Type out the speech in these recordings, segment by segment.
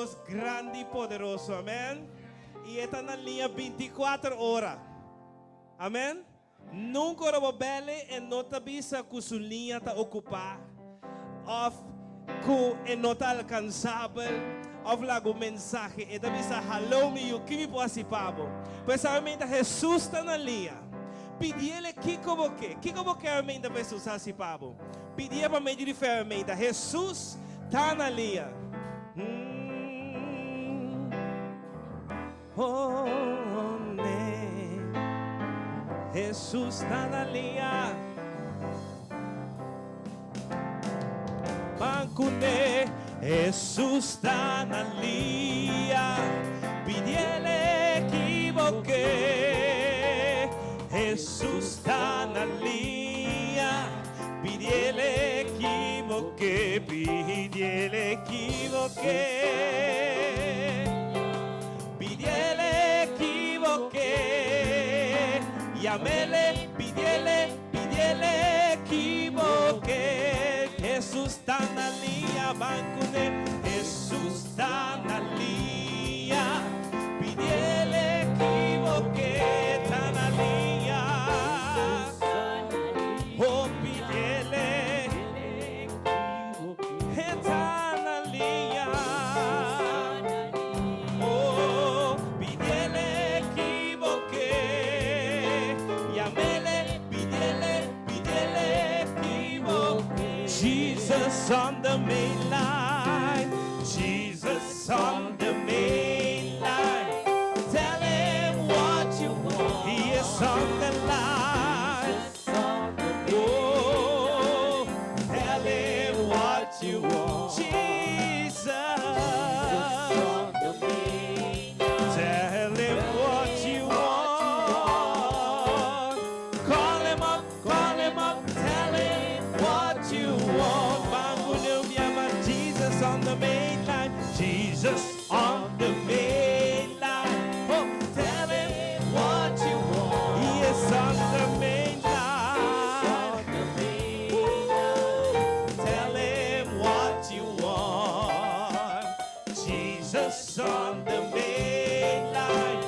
Dios grandi i poderoso. Amen. I e ta na liña bintikuater ora. Amen. Nunka ora bo bèl'e e no ta bisa ku su liña ta okupá òf ku e no ta alkansabel òf laga un mensahe. E ta bisa, Haló mi yu, ki mi por hasi pa bo? Pues awe meinta Hesus ta na liña. Pidiel e kiko bo ke. Kiko bo ke awe meinta pa Hesus hasi pa bo? Pidié pa medio di fe awe meinta. Hesus ta na liña. Oh, ne. Hesus ta na liña. Ban kuné. Hesus ta na liña. Pidiele ki bo ke. Hesus ta na liña. Pidiele ki bo ke, pidiele ki bo ke. Pidiele ki bo ke. Yamele, pidiele, pidiele ki bo ke. Hesus ta na liña, ban kuné. Hesus ta na liña, pidiele ki bo ke. Ta na liña. Hopi ele e ta na liña. Oh, pidiele ekivoke. Yamele, pidiele, pidiele ekivoke. Jesus on the main line. Jesus on the main line. Tell him what you want. He is on the line. Oh, tell him what you want. Jesus. Tell him what you want. Call him up, call him up, tell him what you want. Ban yama Jesus on the main line. Jesus on the main line. Oh, tell him what you want. He is on the main line. Ooh, tell him what you want. Jesus on the main line.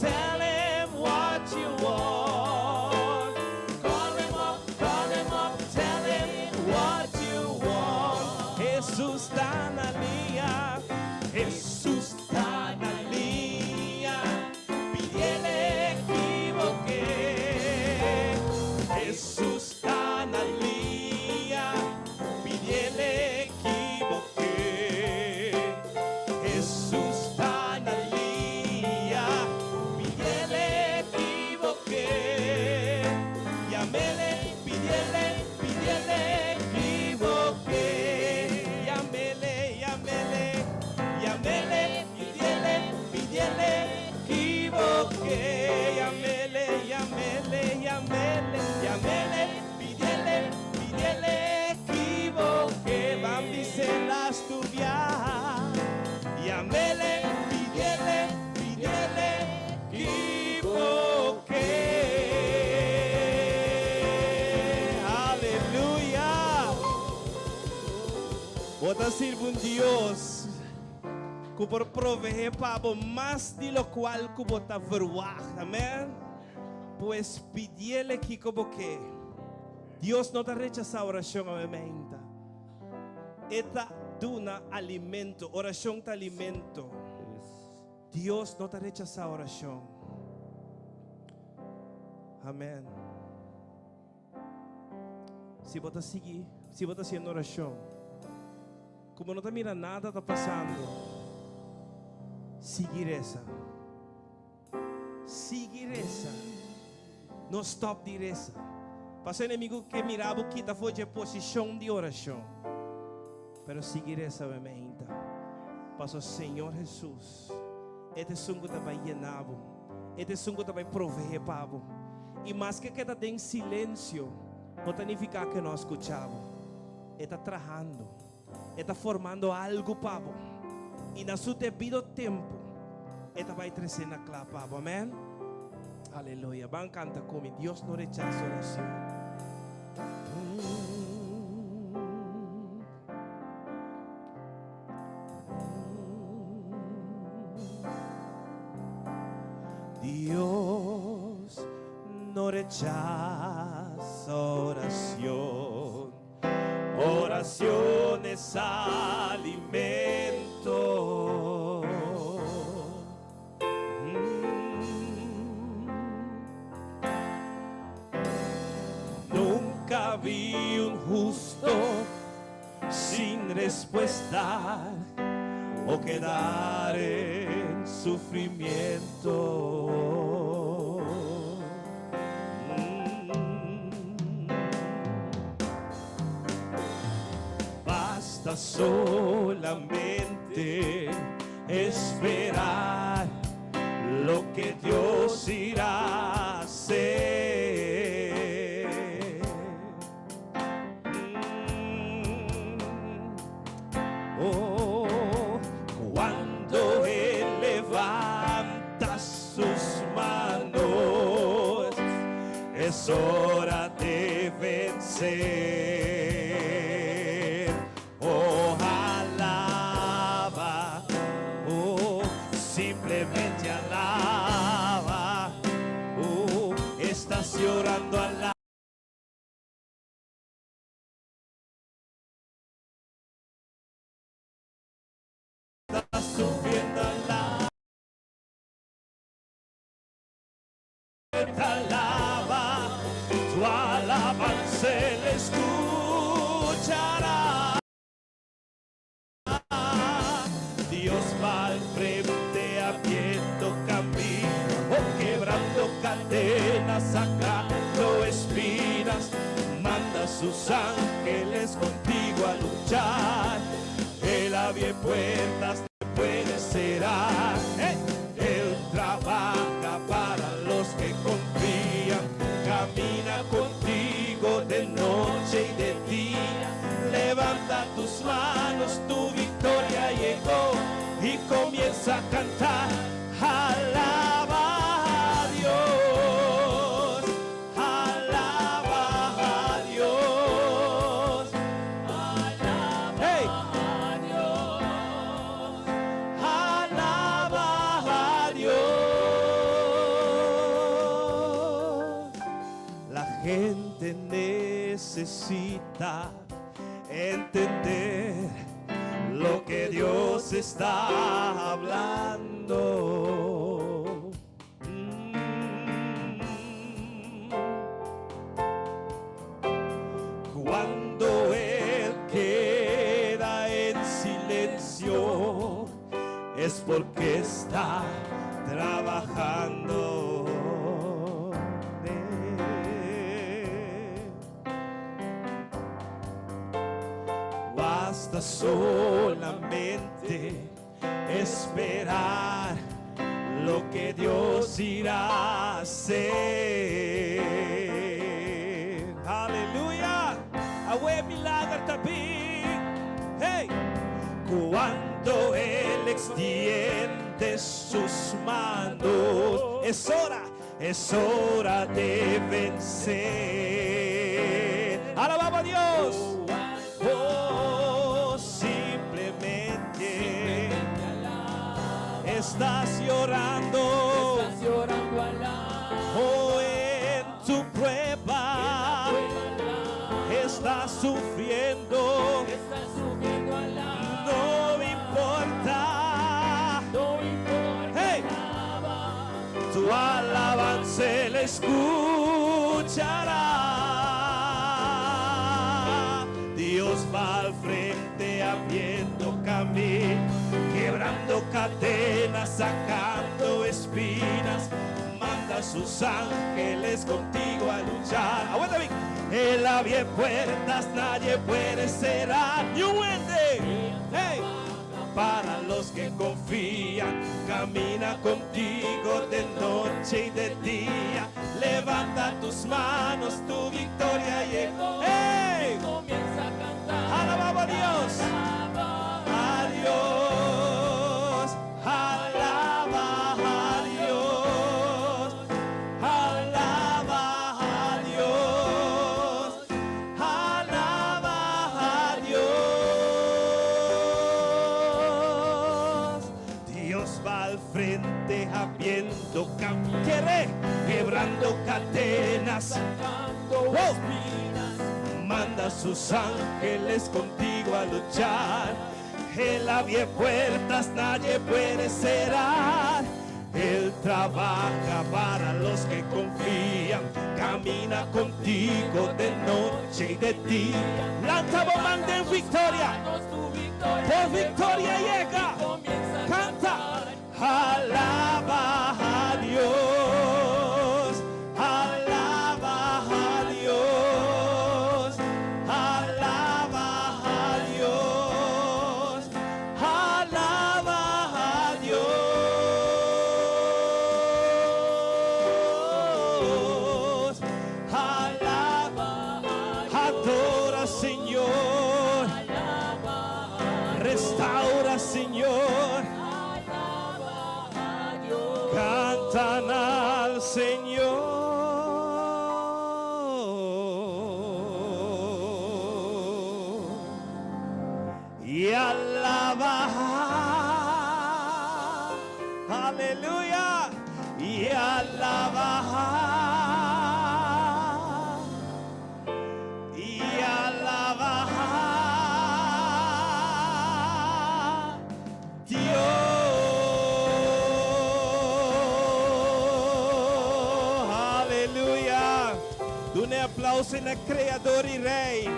Tell him what you want. Call him up, call him up, tell him what you want. Jesus ta na liña. Jesus ta na liña. Pidiele ki bo ke. Jesus ta na liña. Pidiele ki bo ke. Jesus ta na liña. Pidiele ki bo ke. Yamele, pidiele, pidiele ki bo ke. Yamele, yamele, yamele, pidiele, pidiele ki bo ke. Yamele, yamele, yamele, yamele, pidiele, pidiele ki bo ke. Ban bis'é las tubia. Yamele, pidiele, pidiele ki bo ke. Aleluya! Bo ta sirbi un Dios ku por proveé pa bo mas di lokual ku bo ta verwagt. Amèn. Pues pidiele kiko bo ke. Dios no ta rechasá orashon awe meinta. E ta duna alimento. Orashon ta alimento. Dios no ta rechasá orashon. Amèn. Si bo ta sigui, si bo ta hasiendo orashon, ku bo no ta mira nada ta pasando, sigui resa. Sigui resa. No stòp di resa. Pasobra e enemigu ke mira bo kita for dje posishon di orashon. Pero sigui resa bo meinta. Pasobra Señor Hesus, e ta esun ku ta bai yena bo. E ta esun ku ta bai proveé pa bo. I maske ke ta den silensio, no ta nifiká ku e no a skucha bo. E ta trahando. E ta formando algu pa bo. I na su debido tempu, e ta bai tresé na kla pa bo. Amèn. Aleluya. Ban kanta ku mi. Dios no rechasa orashon. Dios no rechasa oracion. Oracion es alimento. Nunca vi un husto sin respuesta o quedar en sufrimiento. Basta solamente esperar lo que Dios irá a hacer. Oh, cuando Él levanta sus manos, es hora de vencer. Oh, alaba, oh, simplemente alaba. Oh, estás llorando, alaba. Estás sufriendo, alaba. Alaba, tu alabanza Él escuchará. Dios va al frente abriendo camino, oh, quebrando cadenas, sacando espinas, manda sus ángeles contigo a luchar. Él abre puertas, te puede cerrar. ¡Hey! Él trabaja para los que confían, camina contigo de noche y de día. Levanta tus manos, tu victoria llegó y comienza a cantar. Alaba a Dios, alaba a Dios. Hey. Alaba a Dios. La gente necesita entender lo que Dios está hablando. Cuando Él queda en silencio, es porque está trabajando. Basta solamente esperar lo que Dios irá a hacer. Aleluya. Awe milager ta bin. Hey. Cuando Él extiende sus manos, es hora de vencer. Alabamos a Dios. Oh, simplemente estás llorando. Estás llorando, alaba. Oh, en tu prueba estás sufriendo. Estás sufriendo, alaba. No me importa. No importa. Hey. Alaba. Tu alabanza Él escuchará. Dios va al frente abriendo camino, quebrando cadenas, sacando espinas. Manda a sus ángeles contigo a luchar. Aguanta bien. Él abre puertas, nadie puede cerrar. Ni un duende. Hey. Para los que confían, camina contigo de noche y de día. Levanta tus manos, tu victoria llegó. ¡Hey! Comienza a cantar. Alabamos a Dios. Alaba. A Dios, alaba a Dios, alaba a Dios, alaba a Dios. Dios va al va al frente abriendo camino, quebrando cadenas, Sacando Oh. espinas. Manda sus ángeles contigo a luchar. Él abre puertas, nadie puede cerrar. Él trabaja para los que confían. Camina contigo de noche y de día. Lanza bomba en victoria. Danos tu victoria. Por victoria llega. Y comienza a Canta. cantar. Alaba a Dios. Alaba a Dios. Alaba a Dios. Alaba a Dios. Alaba. Adora, Señor. Restaura, Señor. Cantan al Señor y alaba. Aleluya. Y alaba. Y alaba. Dios. Aleluya. Duna aplauso na Kreador i Rei.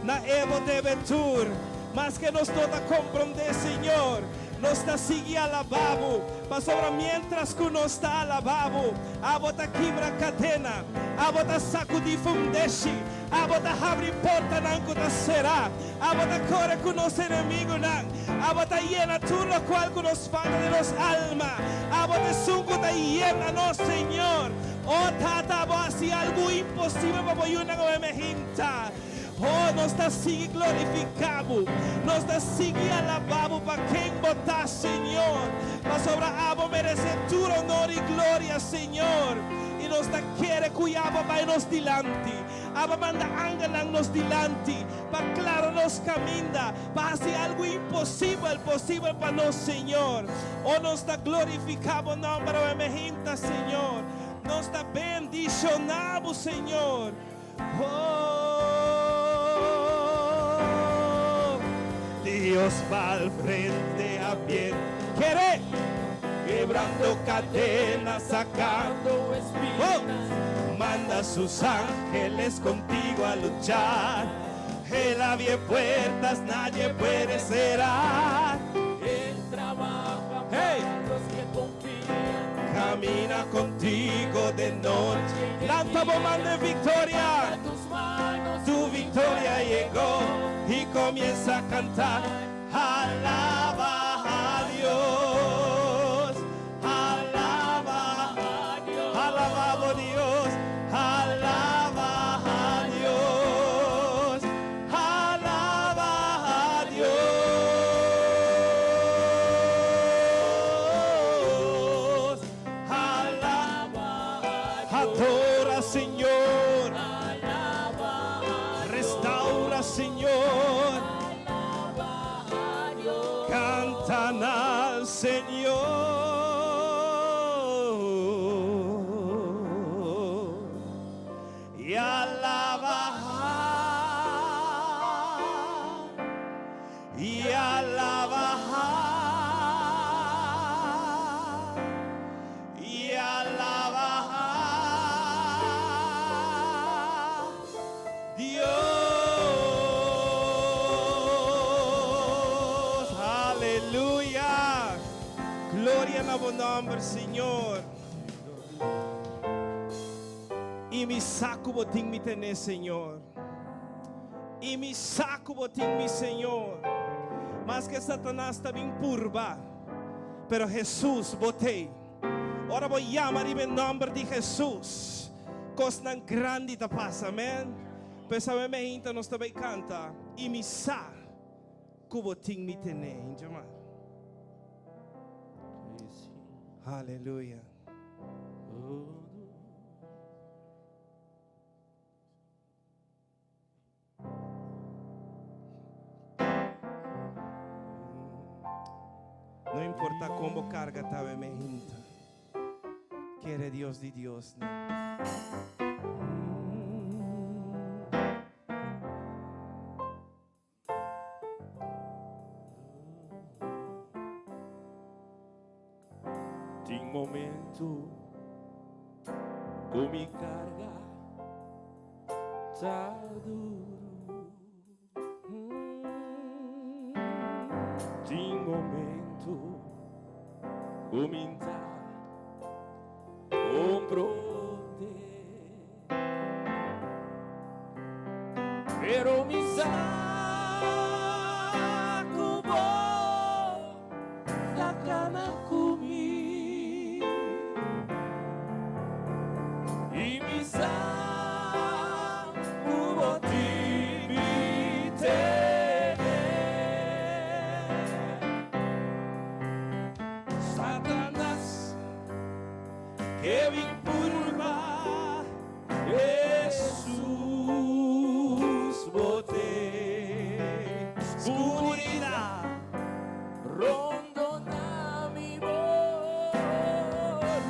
Na Evo de Ventur. Maske nos no ta komprondé, Señor. Nos ta sigui alabá Bo. Pasobra mientras ku nos ta alabá Bo. Abo ta kibra kadena. Abo ta sakudí fundeshi. Abo ta habri portanan ku ta será. Abo ta kore ku nos enemigunan. Abo ta yena tur loke ku nos falta di nos alma. Abo ta esun ku ta yena nos, Señor. Oh Tata, abo a hasi algu imposibel pa bo yunan mainta. Oh, nos ta sigui glorifiká Bo. Nos ta sigui alabá Bo pa ken Bo ta, Señor. Pasobra abo meresé tur honor i gloria, Señor. I nos ta kere ku abo bai nos dilanti. Abo manda angelnan nos dilanti. Pa klara nos kaminda. Pa hasi algu imposibel, posibel pa nos, Señor. Oh, nos ta glorifiká Bo nòmber, mainta, Señor. Nos ta bendishoná Bo, Señor. Oh, Dios va al frente a pie. Quiere quebrando cadenas, sacando espinas. Oh, manda sus ángeles contigo a luchar. Él abre puertas, nadie puede cerrar. Él trabaja Hey. para los que confían. Camina contigo de noche. Lanta bomba de victoria. A tus manos Tu victoria llegó y comienza a cantar. Alaba a Dios. Alaba. a Dios. Alaba a Dios. Alaba a Dios. Alaba a Dios. Alaba. Adora, Señor. Alaba a Restaura, Señor. Alaba a Dios. Cantan al Señor y alaba y alaba y alaba Dios. Aleluya. Gloria na bo nòmber, Señor. I mi sa ku bo tin mi tené, Señor. I mi sa ku bo tin mi, Señor. Maske Satanas ta bin purba. Pero Jesus bo t'ei. Ora bo yama riba nòmber di Jesus. Kosnan grandi ta pasa, amèn. Pues awe mainta nos tambe kanta. I mi sa ku bo tin mi tené. Yama. Aleluya. Oh. No importa kon bo karga ta awe mehinta. Kere Dios di Diosnan. Tin momento ku mi karga ta duru. Tin momento ku mi ta komprondé. Pero mi sa ku bo ta kana ku mi. I mi sa ku bo tin mi tene. Satanas ke bin purba Hesus bo te skuridat. Rondona mi bo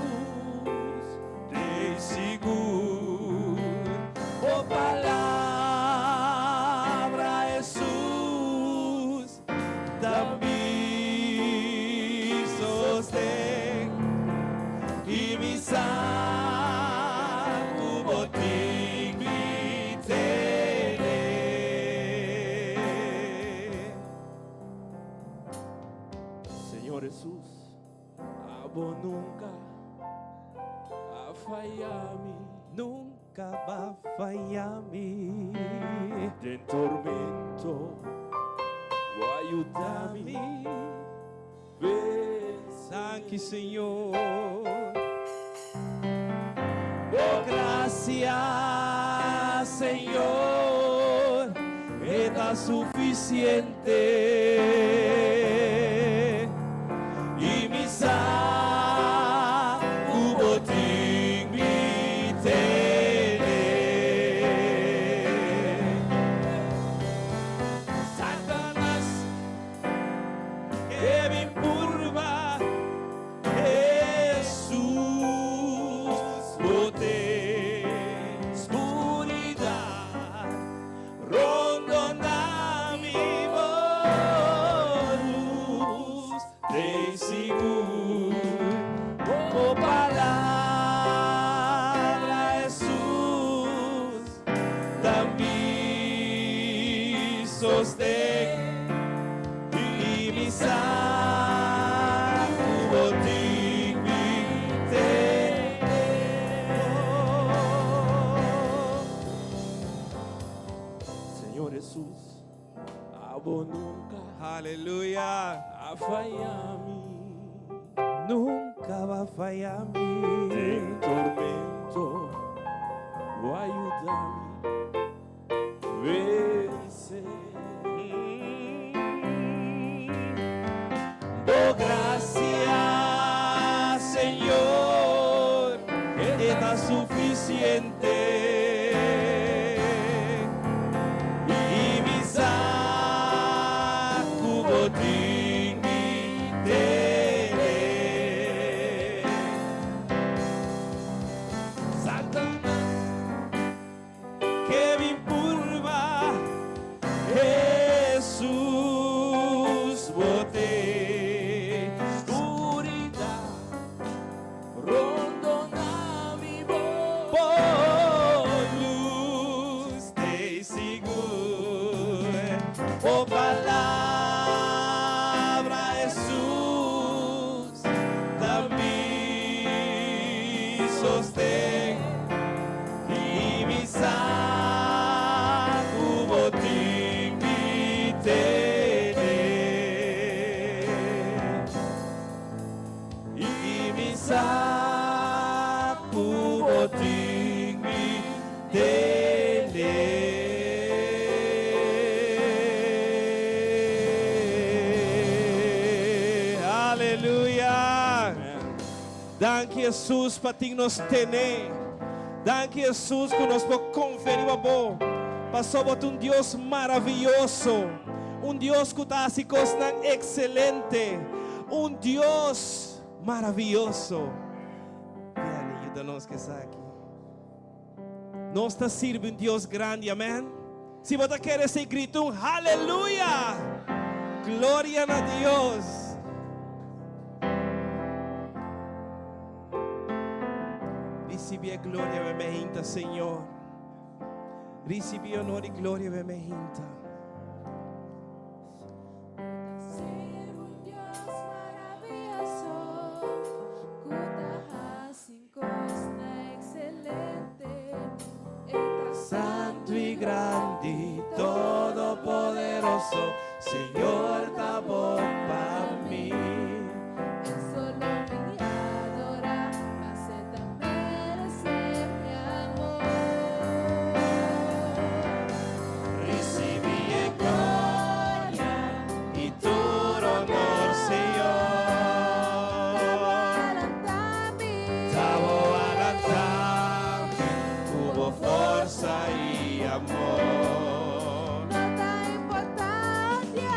lus. T'ei sigur bo palabra Hesus ta mi sosten i mi sa ku bo tin mi tene. Señor Hesus, abo nunka a faya mi. Nunka b'a faya mi. Den tormento bo a yuda mi vense. Danki Señor. Bo gracia Señor e ta suficiente. I mi sa ku bo tin mi tene. Satanas ke bin purba Hesus bo te skuridat rondona mi bo lus t'ei sigur bo palabra Hesus ta mi sosten i mi sa ku bo tin mi tene. Señor Hesus, abo nunka Aleluya. a faya mi. Nunka b'a faya mi. Den tormento, bo a yuda mi vense. Bo gracia, Señor, e ta suficiente. I mi sa ku bo tin mi tene. Satanas ke bin purba Hesus bo te Skuridat rondona mi bo Bo lus t'ei sigur bo palabra Hesus ta mi sosten i mi sa ku bo tin mi tene. I mi sa ku bo tin mi tene. Aleluya! Danki Hesus pa tin nos tene. Danki Hesus ku nos por konfia riba bo. Paso bo ta un Dios maravioso. Un Dios ku ta hasi kosnan ekselente. Un Dios maravioso. Vianney, yuda nos ku esaki. Nos ta sirbi un Dios grandi, amen. Si bo ta kere esei, grita un haleluya! Gloria na Dios! Ricibi e gloria we me hinta, Señor. Ricibi honor y gloria we me hinta. Santo y grandi, todopoderoso, Señor ta bon pa mi. Ricibi e gloria y tur honor, Señor. Ta bo a lanta mi cu bo forsa y amor.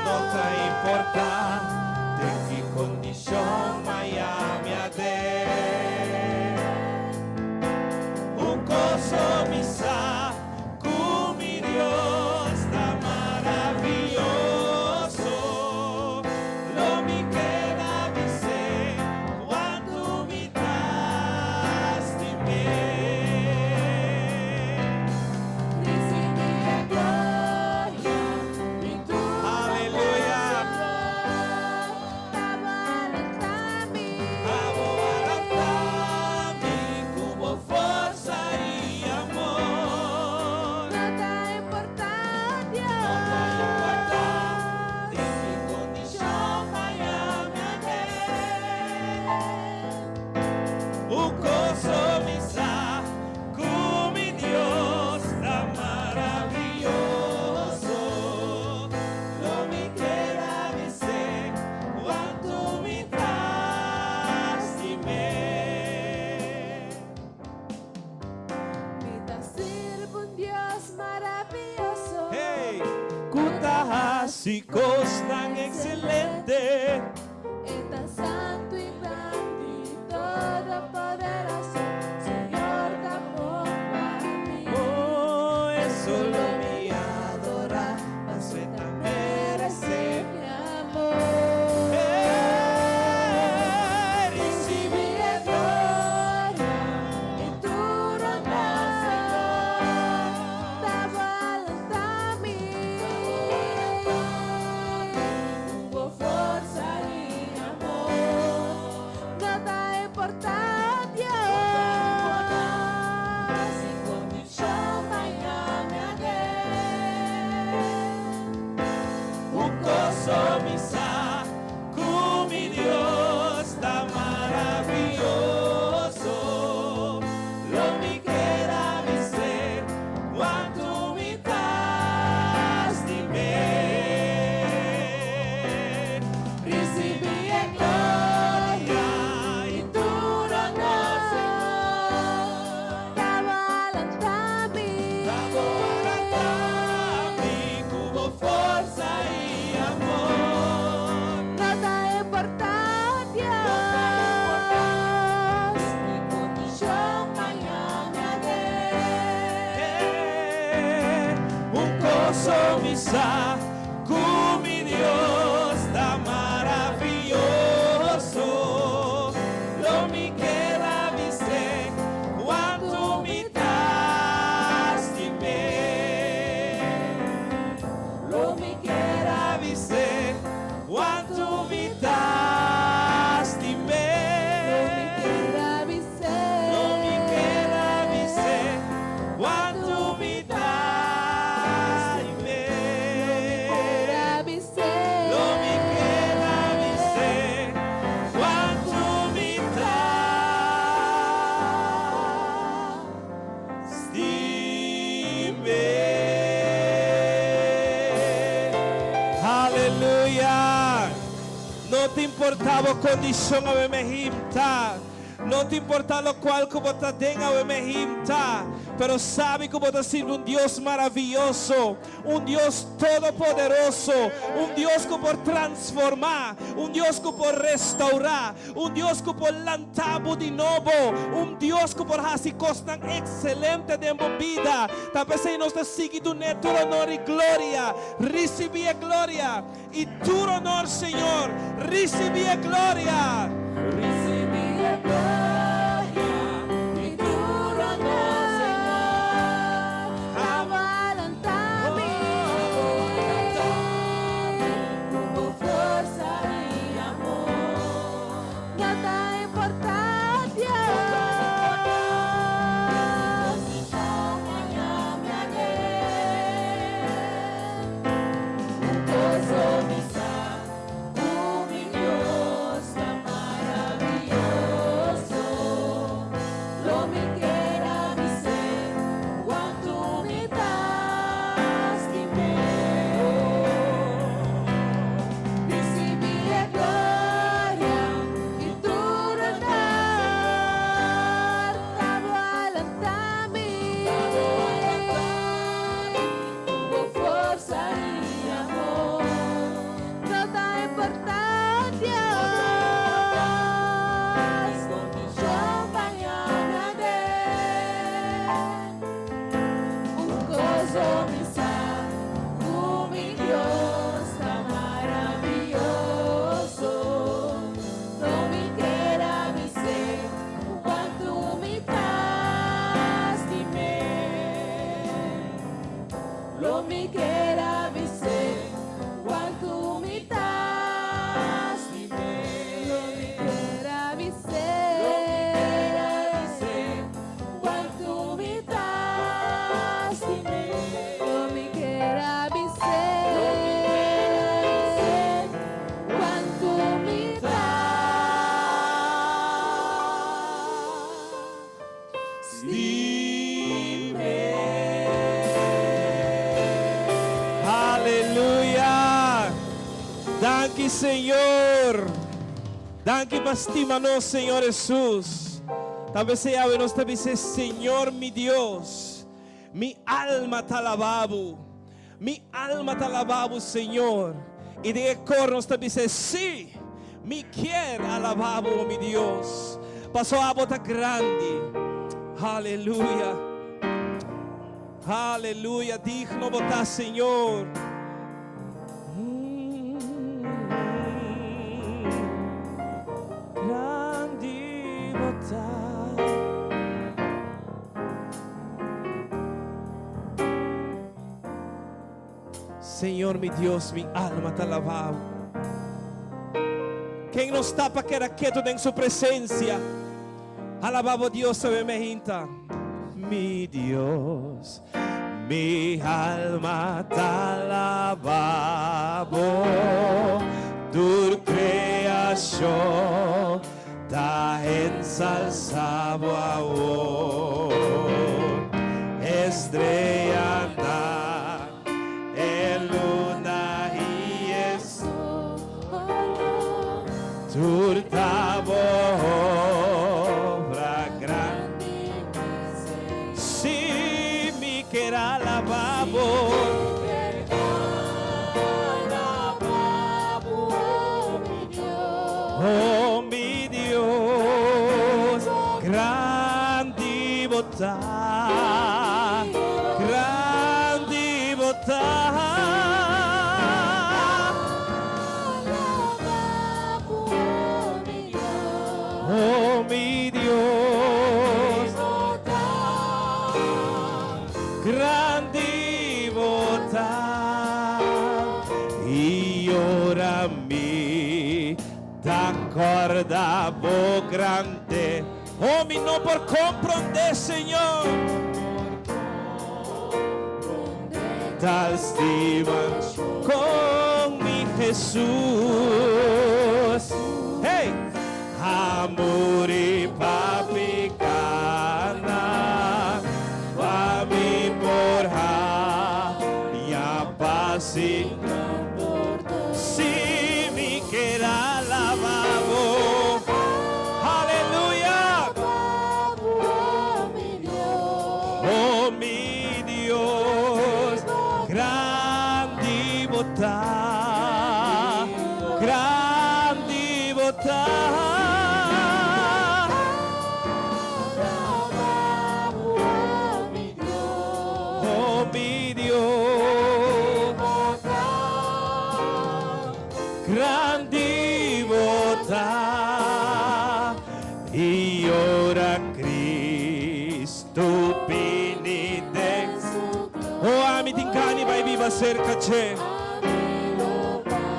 No ta importa den ki condicion maya mi a den. Un cos mi sa cu mi Dios ta maravilloso. Lo mi keda bis'é cuantu mi ta stim'é. Aleluya. Abo a lanta mi cu bo forsa y amor. No ta importa den ki condicion maya mi a den. Un cos mi sa cu mi Dios ta maravilloso. Lo mi keda bis'é cuantu mi ta stim'é. Mi ta sirbi un Dios maravioso. Hey, cu ta haci cosnan excelente. E ta santo y grandi, todopoderoso, Señor ta bon pa mi. Oh, e solo mi adora, paso e ta merece. Mi amor. Hey, ricibi e gloria y tur honor, Señor. Ta bo a lanta mi. Cu forsa y amor. No ta importa Dios. Ki condicion maya mi a den. Un cos mi sa cu mi Dios ta maravilloso. Lo mi keda bis'é cuantu mi ta stim'é. Ricibi e gloria y tur honor, Señor. Ta bo a lanta mi. Ta bo a lanta mi cu bo forsa y amor. No ta importa Dios. Ki condicion maya mi a den. Un cos mi sa cu mi Dios ta maravilloso. Lo mi keda bis'é cuantu mi ta stim'é. Lo mi keda bis'é cuantu mi ta stim'é. Lo mi keda bis'é. Lo mi keda bis'é cuantu mi ta stim'é. Keda bis'é. Lo mi keda bis'é cuantu mi ta stim'é. Aleluya. No ta importa bo condicion awe mainta. No ta importá lokual ku bo ta den awe mehimta, pero sabi ku bo ta sirbi un Dios maravioso, un Dios todopoderoso, un Dios ku por transformá, un Dios ku por restourá, un Dios ku por lanta bo di nobo, un Dios ku por hasi kosnan ekselente den bo bida. Ta p'esei nos ta sigui dun'é tur honor i gloria. Risibí e gloria i tur honor, Señor. Risibí e gloria. Risibí e gloria i tur honor, Señor. Abo a lanta mi. Ku bo forsa i amor. No ta importá, Dios. Kondishon haña mi aden. Un kos mi sa, ku mi Dios ta maravioso. Lo mi kier a bis'é, kuantu mi ta stim'é. Risibí e gloria i tur honor. Abo a lanta mi. Ku bo forsa i amor. No ta importá, Dios. Kondishon pa haña mi aden. Un kos mi sa, ku mi Dios ta maravioso. Lo mi kier a bis'é, kuantu mi ta stim'é. Lo mi kier a bis'é, kuantu mi ta stim'é. Lo mi kier a bis'é, Lo mi kier a bis'é, kuantu mi ta stim'é. Lo mi kier a bis'é, Lo mi kier a bis'é, kuantu mi ta stim'é. Aleluya! Danki, Señor. Danki pa stima nos, Señor Jesus. Talbes awe nos ta bisa, Señor mi Dios, mi alma ta alabá bo. Mi alma ta alabá bo, Señor. I den koro nos ta bisa, sí, mi kier alabá bo, mi Dios. Paso abo ta grandi. Aleluya. Aleluya. Digno bo ta, Señor. Grandi bo ta. Señor mi Dios, mi alma ta alabá bo. Ken no ta pa keda ketu den su presensia? Alabá bo Dios, awe mainta. Mi Dios, mi alma ta alabá bo. Tur kreashon ta ensalsá bo awor. Streanan, e luna i e tur ta bo obra grandi. Si mi kier alabá bo. Alabá bo, mi Dios. Oh, mi Dios, grandi bo ta, grandi bo ta. Alabá bo, mi Dios. Oh, mi Dios, grandi bo ta. I ora mi ta kòrda bo grandesa. Oh, mi no por komprondé, Señor. Tal stima kon mi Jesus. Hey! A muri pa pikánan, pa mi por haña pas. Si mi kier alabá bo. Aleluya! ta. Oh mi Dios. Grandi bo ta. I ora Cristo bini den. Oh, ami tin gana bai biba serka dje.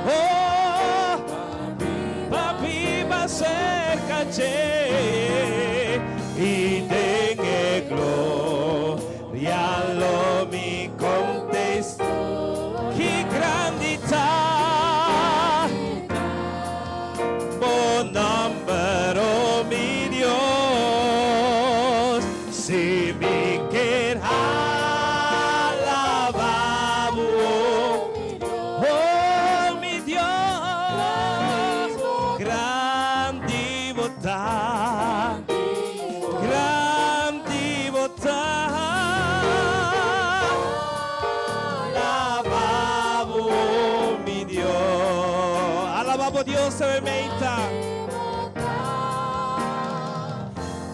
Oh, pa biba serka dje. I den e gloria lo mi kontestá. Ki grandi ta bo nòmber, oh mi Dios. Si mi kier alabá bo, oh mi Dios, grandi bo ta, grandi bo ta. Alabá bo, mi Dios. Alabá bo Dios, se menta.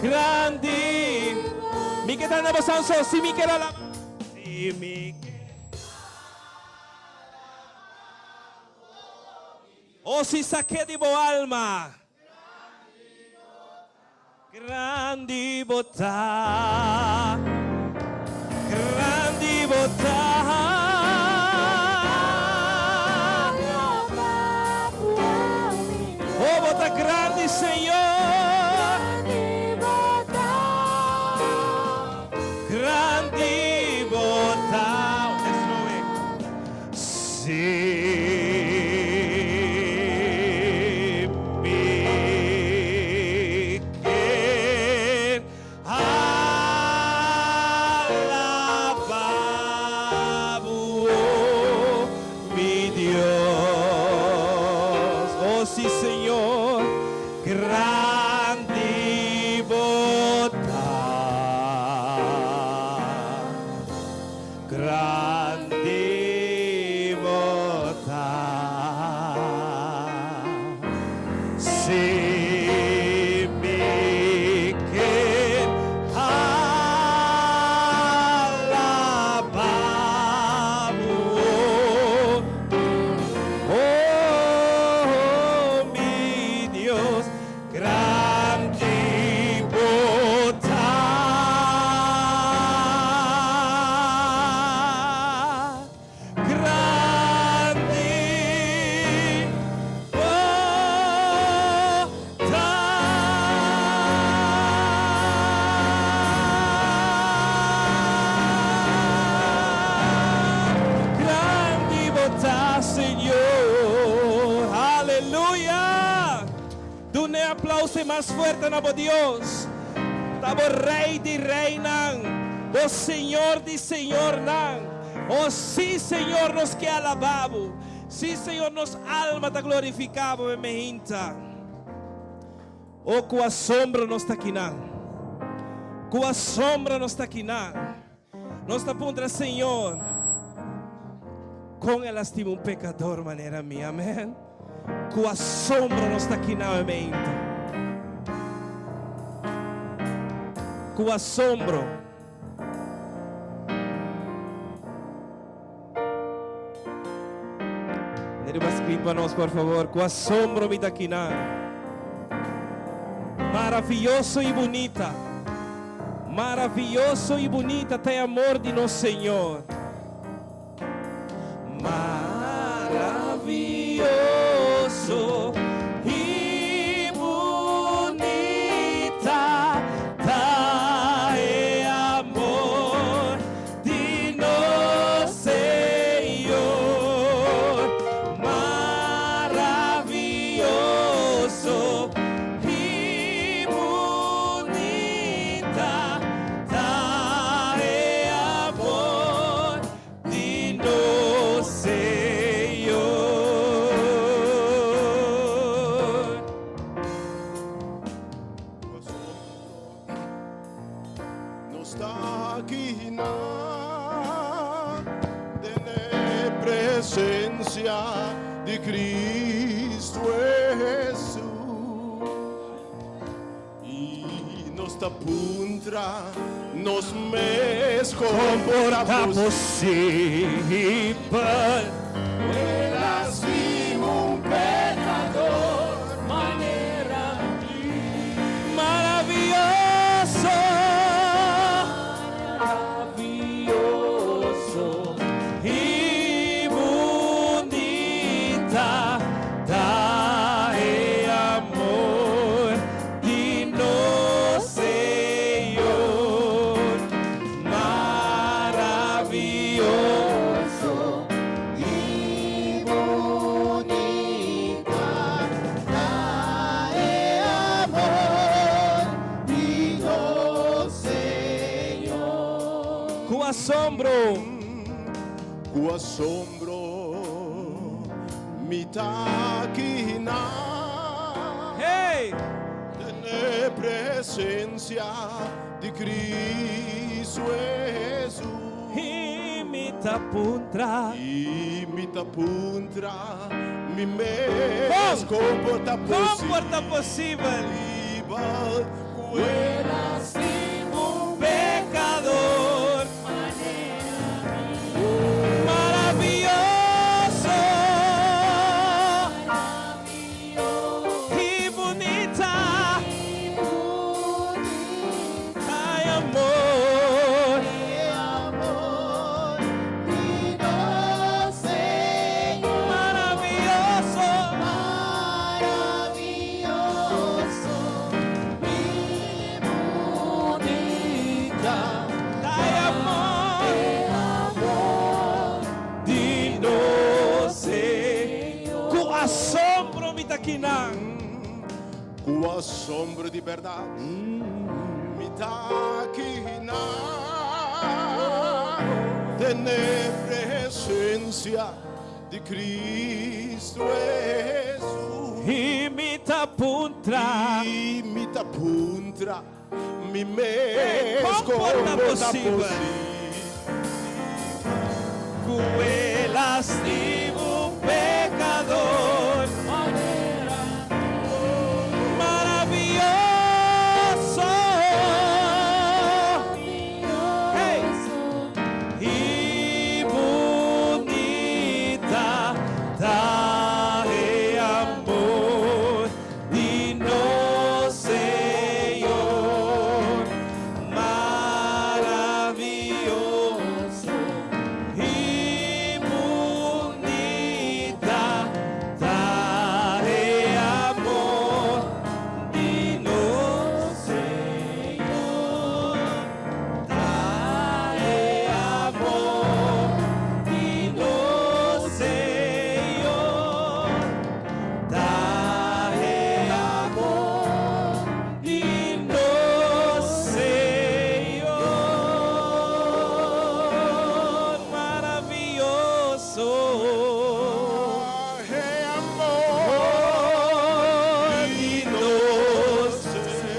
Grandi. Mi ke ta na bo so, si mi kier alabá. Si mi kier. Oh, si sak'é di bo alma. Grandi bo ta. Grandi bo ta. Oh, bo ta grandi, Señor. Grandi bo ta. Let's go it. Si mi kier alabá bo, mi Dios. Oh, sí, Señor. Grandi bo ta. Grandi bo ta. Si mi kier alabá bo, oh mi Dios, grandi bo ta. Grandi bo ta. Grandi bo ta, Señor. Aleluya. Duna aplauso mas fuerte na bo Dios. Ta bo Rei di reinan. Bo Señor di señornan. Oh, sí, Señor, nos ke alabá bo. Sí, Señor, nos alma ta glorifiká bo, mehinta. Oh, ku asombro nos ta akinan. Ku asombro nos ta akinan. Nos ta puntra Señor, kon El a stima un pekador manera mi. Amèn. Ku asombro nos ta akinan, mehinta. Ku asombro. Riba screen pa nos, por fabor. Ku asombro mi ta akinan. Maravioso i bunita. Maravioso i bunita ta e amor di nos Señor. Maravioso i bunita ta e amor di nos Señor. Maravioso i bunita ta e amor di nos Señor. Nos ta akinan den presensia di Kristu Hesus. ta puntra nos mes kon por ta posibel. Maravioso. I bunita ta e amor di nos Señor. Maravioso. I bunita ta e amor di nos Señor. Ku asombro. Ku asombro mi ta akinan. Hey! Den e presensia di Kristu Hesus. I mi ta puntra. I mi ta puntra mi mes kon por ta Kon por ta posibel. posibel? Ku el a Un pekador maravioso i bunita ta e amor. Amor di nos Señor. Maravioso. Maravioso i bunita Ta e amor di nos Señor. Ku asombro mi ta akinan. Ku asombro di bèrdat mi ta akinan den e presensia di Kristu Hesus. I mi ta puntra. I mi ta puntra mi mes Kon por ta kon por ta posibel? posibel. Ku el a stima un pekador maravioso. Hey! I bunita ta e amor di nos Señor. Maravioso i bunita ta e amor di nos Señor. Ta e amor di nos Señor. Ta e amor di nos Señor. Maravioso. E amor Di nos.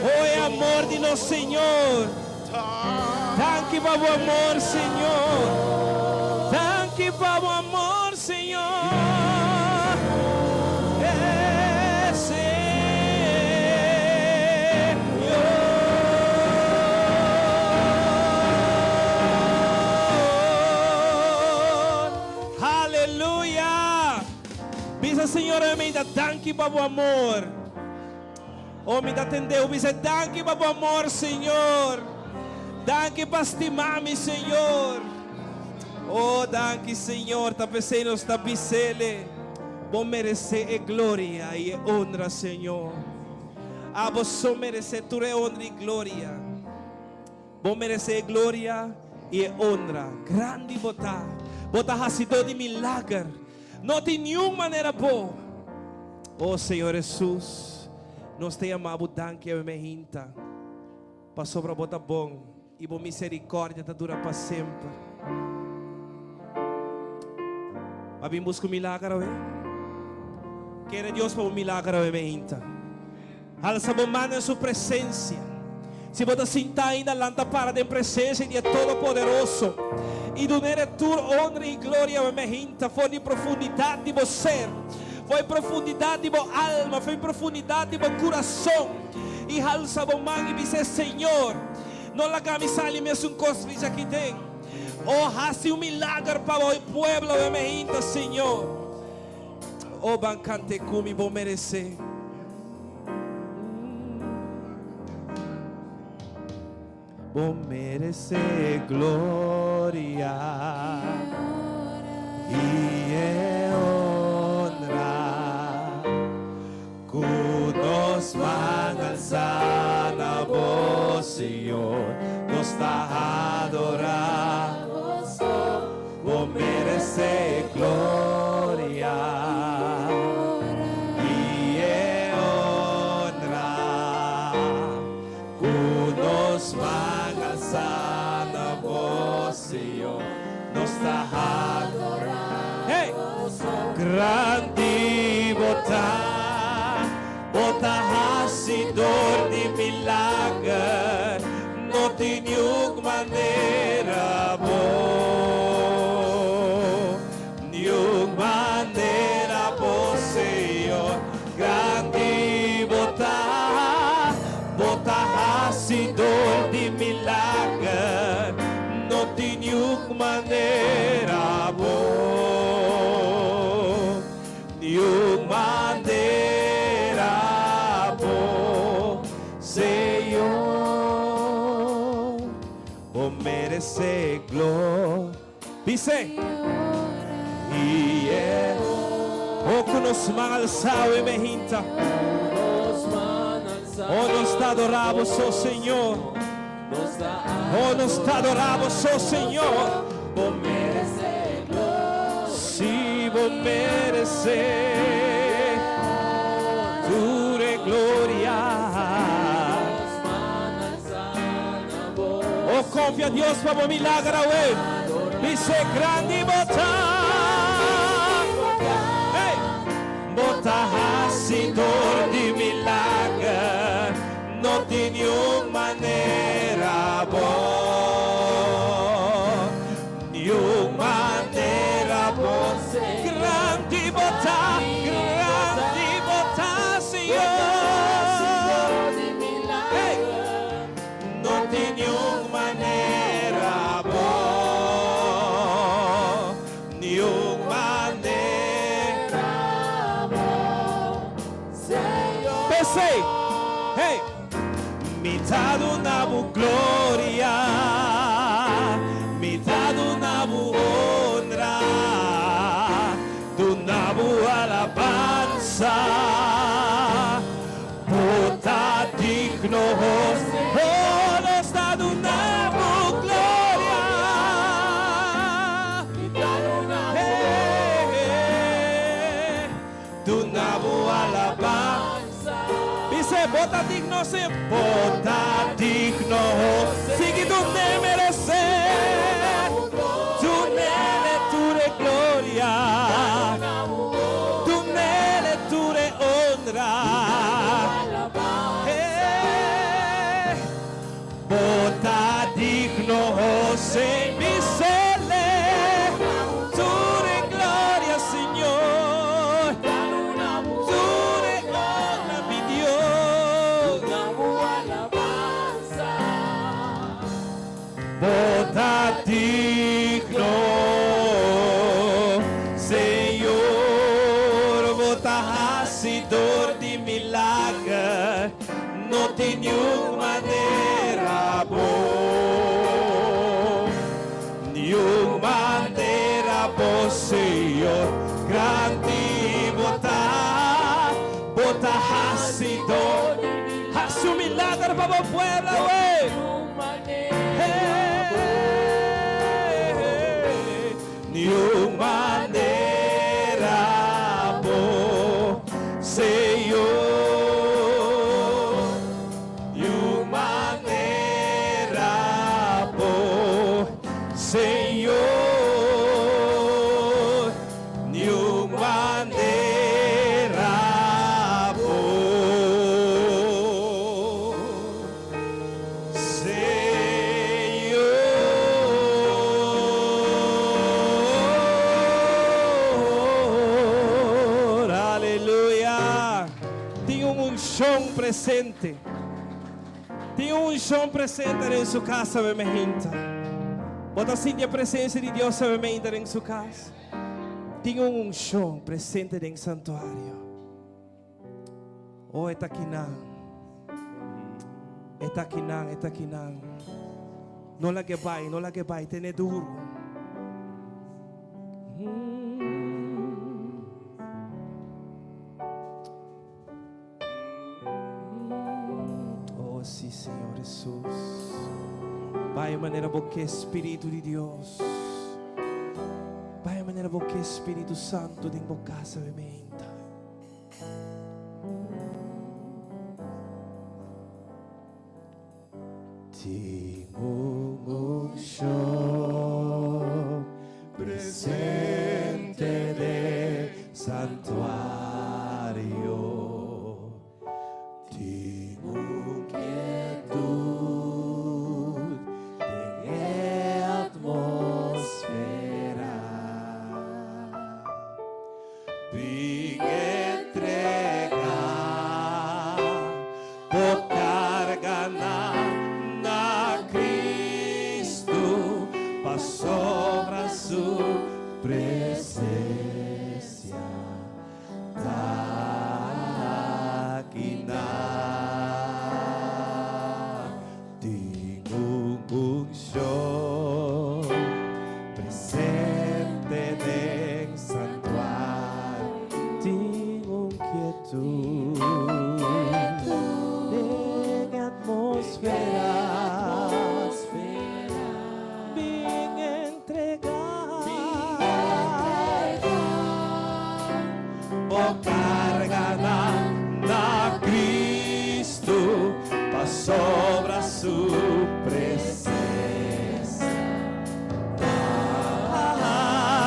Oh, e amor di nos Señor. Danki pa bo amor, Señor. Danki pa bo amor, Señor. Eh, Señor. Aleluya. Bisa Señor, mi ta danki pa bo amor. Oh, mi ta tende. Bisa danki pa bo amor, Señor. Danki pa stima mi, Señor. Oh, danki, Señor. Ta p'esei nos ta bis'Ele. Bo meresé e gloria i honra, Señor. Abo so meresé tur e honra i gloria. Bo meresé gloria i honra. Grandi bo ta. Bo ta hasidó di milager. No tin ningun manera bo. Oh, Señor Hesus. Nos ta yama Bo danki awe mainta. Pasobra bo ta bon i bo miserikòrdia ta dura pa semper. B'a bin buska milager awe? Kere Dios pa un milager awe mainta. Alsa bo man den su presensia. Si bo ta sintá ainda lanta para den presensia di Todopoderoso. I dun'E tur honra i gloria awe mainta for di profundidat di bo ser. For e profundidat di bo alma, for e profundidat di bo kurason, i halsa bo man i bis'é, Señor, no laga mi sali mesun kos richa aki den. O hasi un milager pa bo pueblo awe meinta, Señor. O ban kant'é ku mi, bo meresé. Bo meresé gloria i e honra ku nos man alsá na bo, Señor, nos ta adorá Bo meresé gloria i e honra. Ku nos man alsá na bo, Señor, nos ta adorá. Hey! Grandi bo ta, bo ta hasidor di milager, no tin niun manera bo, niun manera bo, Señor. Grandi bo ta, bo ta hasidor di milager, no tin niun manera bo, niun manera bo, Señor. Bo meresé gloria. Bis'é. I e O ku nos man alsá awe mehinta. O nos ta adorá bo so, Señor. O nos ta adorá bo so, Señor. Bo meresé Sí, bo meresé tur e gloria. O konfia Dios pa bo milager awe. Bis'é grandi bo ta. Hey! Bo ta hasidor di milager, no tin niun manera bo, niun manera bo. Grandi bo ta, grandi bo ta, Señor. Hey! No tin niun manera bo, niun manera bo. P'esei, hey! Mi ta duna bo gloria, mi ta duna bo honra, duna bo alabansa. Bo ta digno, oh, nos ta duna bo gloria. Hey, duna bo alabansa. Bis'é, bo ta digno, sí. Bo ta digno, sigui dun'é meresé. Dun'é tur e gloria. Dun'é tur e honra. Hey, bo ta digno, sí. Bis'é, tur e gloria, Señor. Tur e honra, mi Dios. Bo ta digno, Señor, bo ta hasidor di milager, no tin niun manera bo, niun manera bo, Señor, grandi bo ta, bo ta hasidor, hasi un milager pa bo pueblo, wey. Hey, niun manera bo, Señor, niun manera bo, Señor, niun manera bo. Señor. unshon presente. Tin un unshon presente den su kas awe meinta. Bo ta sinti e presensia di Dios awe meinta den su kas? Tin un unshon presente den santuario. Oh, e ta kinan. E ta kinan, e ta kinan. No lag'e bai, no lag'e bai, tene duru. Oh, sí, Señor Jesús. Bai manera bo ke, Spiritu di Dios. Bai manera bo ke, Spiritu Santo, den bo casa awe meinta. Tin un unshon presente den santuario. Tin un kietud den e atmosfera. Bin entrega bo carganan na Cristo, pasobra su presencia ta akinan. Tin un unshon presente den santuario. Tin un kietud den atmosfera. Bin entrega bo carganan na Cristo. Pasobra su presencia ta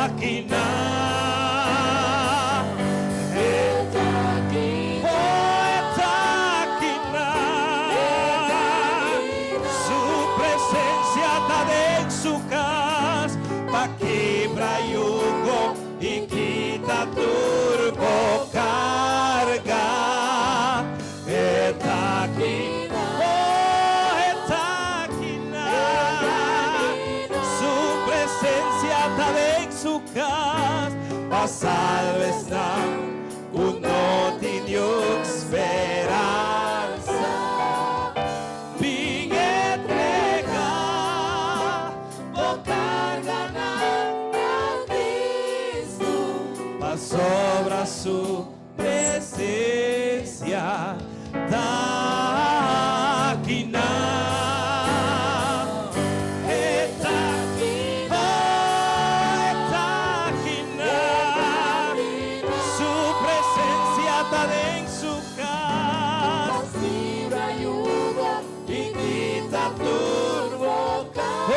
aki na. E ta aki, oh, e ta aki na. Su presencia ta den su cas pa kibra yugo i kita tur bo carga. E ta aki, oh, e ta aki na. Su presencia ta den su cas pa salba esnan cu no tin niun speransa. Bin entrega bo carganan na Cristo pasobra su Presencia ta aki na. E ta aki, oh, e ta aki na. Su presencia ta den su cas. I kita tur bo Oh,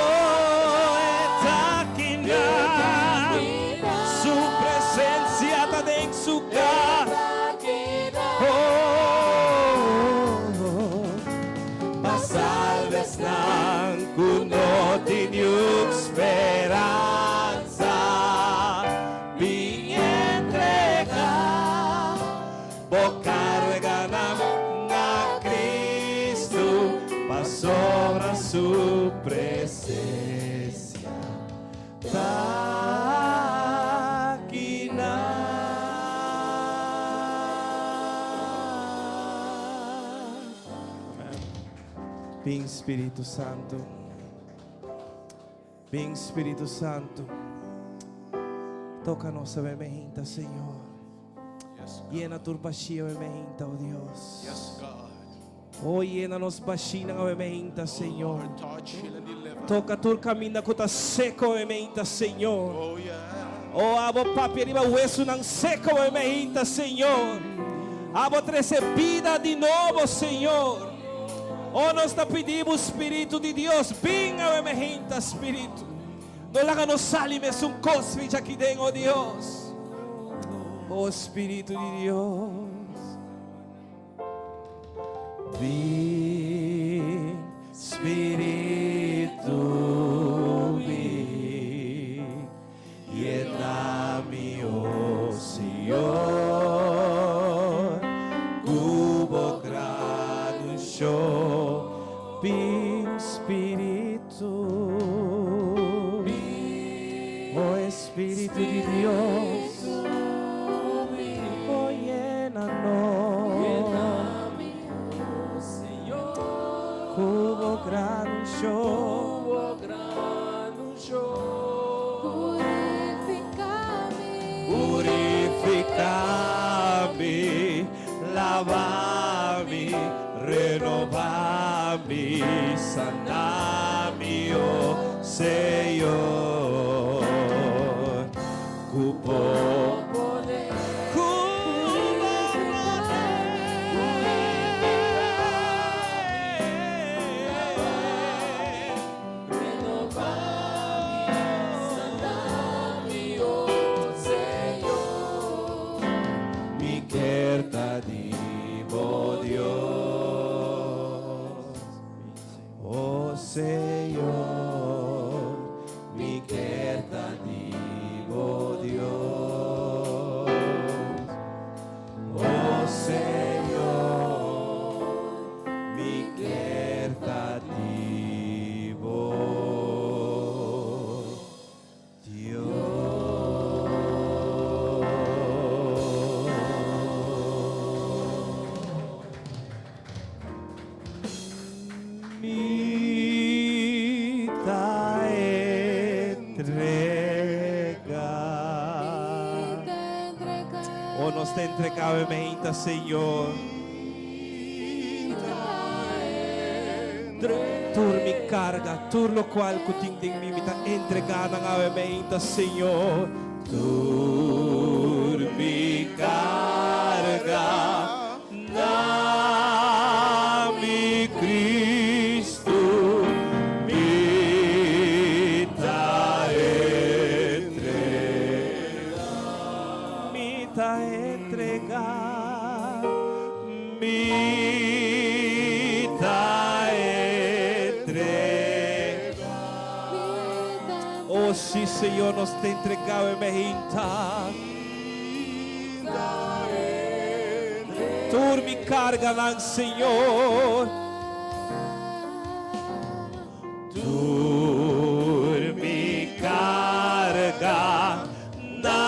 e ta aki na. Su presencia ta den su cas. Oh, pa salba esnan cu no tin niun speransa. Bin entrega Bo carganan na Cristo, pasobra su presencia ta aki na. Bin Spiritu Santo. Bin Spiritu Santo. Toca nos awe meinta, Señor. Yena tur bashí awe meinta, oh Dios. Oh, yena nos bashinan awe meinta, Señor. Toca tur caminda cu ta seco awe meinta, Señor. Oh, abo papia riba wesunan seco awe meinta, Señor. Abo trece bida di nobo, Señor. Oh, nos ta pidi bo Spiritu di Dios, bin awe meinta, Spiritu. No laga nos sali mesun kos fi djaki den, o Dios. O Spiritu di Dios. Bin, Spiritu, bin, yena mi, o Señor, ku bo gracia. unshon. Bin Spiritu. Oh Espíritu di Dios. Oh yena nos. Ku bo gran unshon. Purifiká mi, laba mi, renobá mi, sana mi, oh Señor. Ku bo poder, ku bo poder. Mi kier ta di bo Dios, oh Señor, mi kier ta di bo Dios, oh Señor, mi kier ta di bo Dios. Mi ta entregá. Oh, nos ta entregá e mainta, Señor. Tur mi karga, tur lokual ku tin den mi, mi ta entregá nan awe mainta, Señor. Tur mi karga na mi Cristo, mi ta entregá. Mi ta entregá, mi ta entregá. Oh, sí, Señor, nos ta entregá e mainta. Tur mi karganan, Señor. Tur mi karga na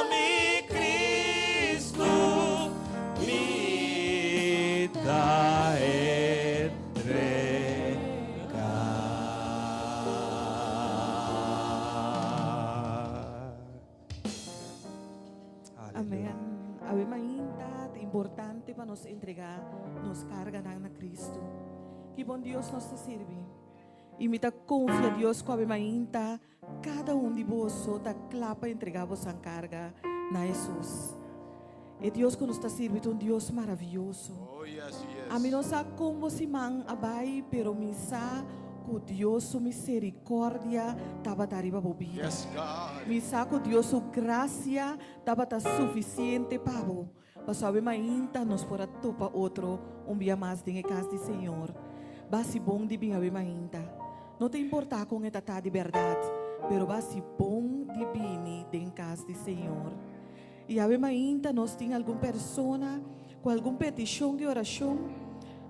mi Cristo, mi ta entregá. Amèn. Awe mainta ta importante pa nos entregá nos karganan na Kristu. Ki bon Dios nos ta sirbi. I mi ta konfia Dios ku awe mainta kada un di boso ta kla pa entregá bosan karga na Hesus. E Dios ku nos ta sirbi ta un Dios maravioso. Oh, yes, he is. Ami no sa kon bo siman a bai, pero mi sa ku Dios su miserikòrdia tabata riba bo bida. Yes, God. Mi sa ku Dios su grasia tabata sufisiente pa bo. Pasobra awe mainta nos por a topa otro un bia mas den e kas di Señor. Basi bon di bin awe mainta. No ta importá kon e ta ta di bèrdat, pero basi bon di bini den kas di Señor. I awe mainta nos tin algun persona ku algun petishon di orashon.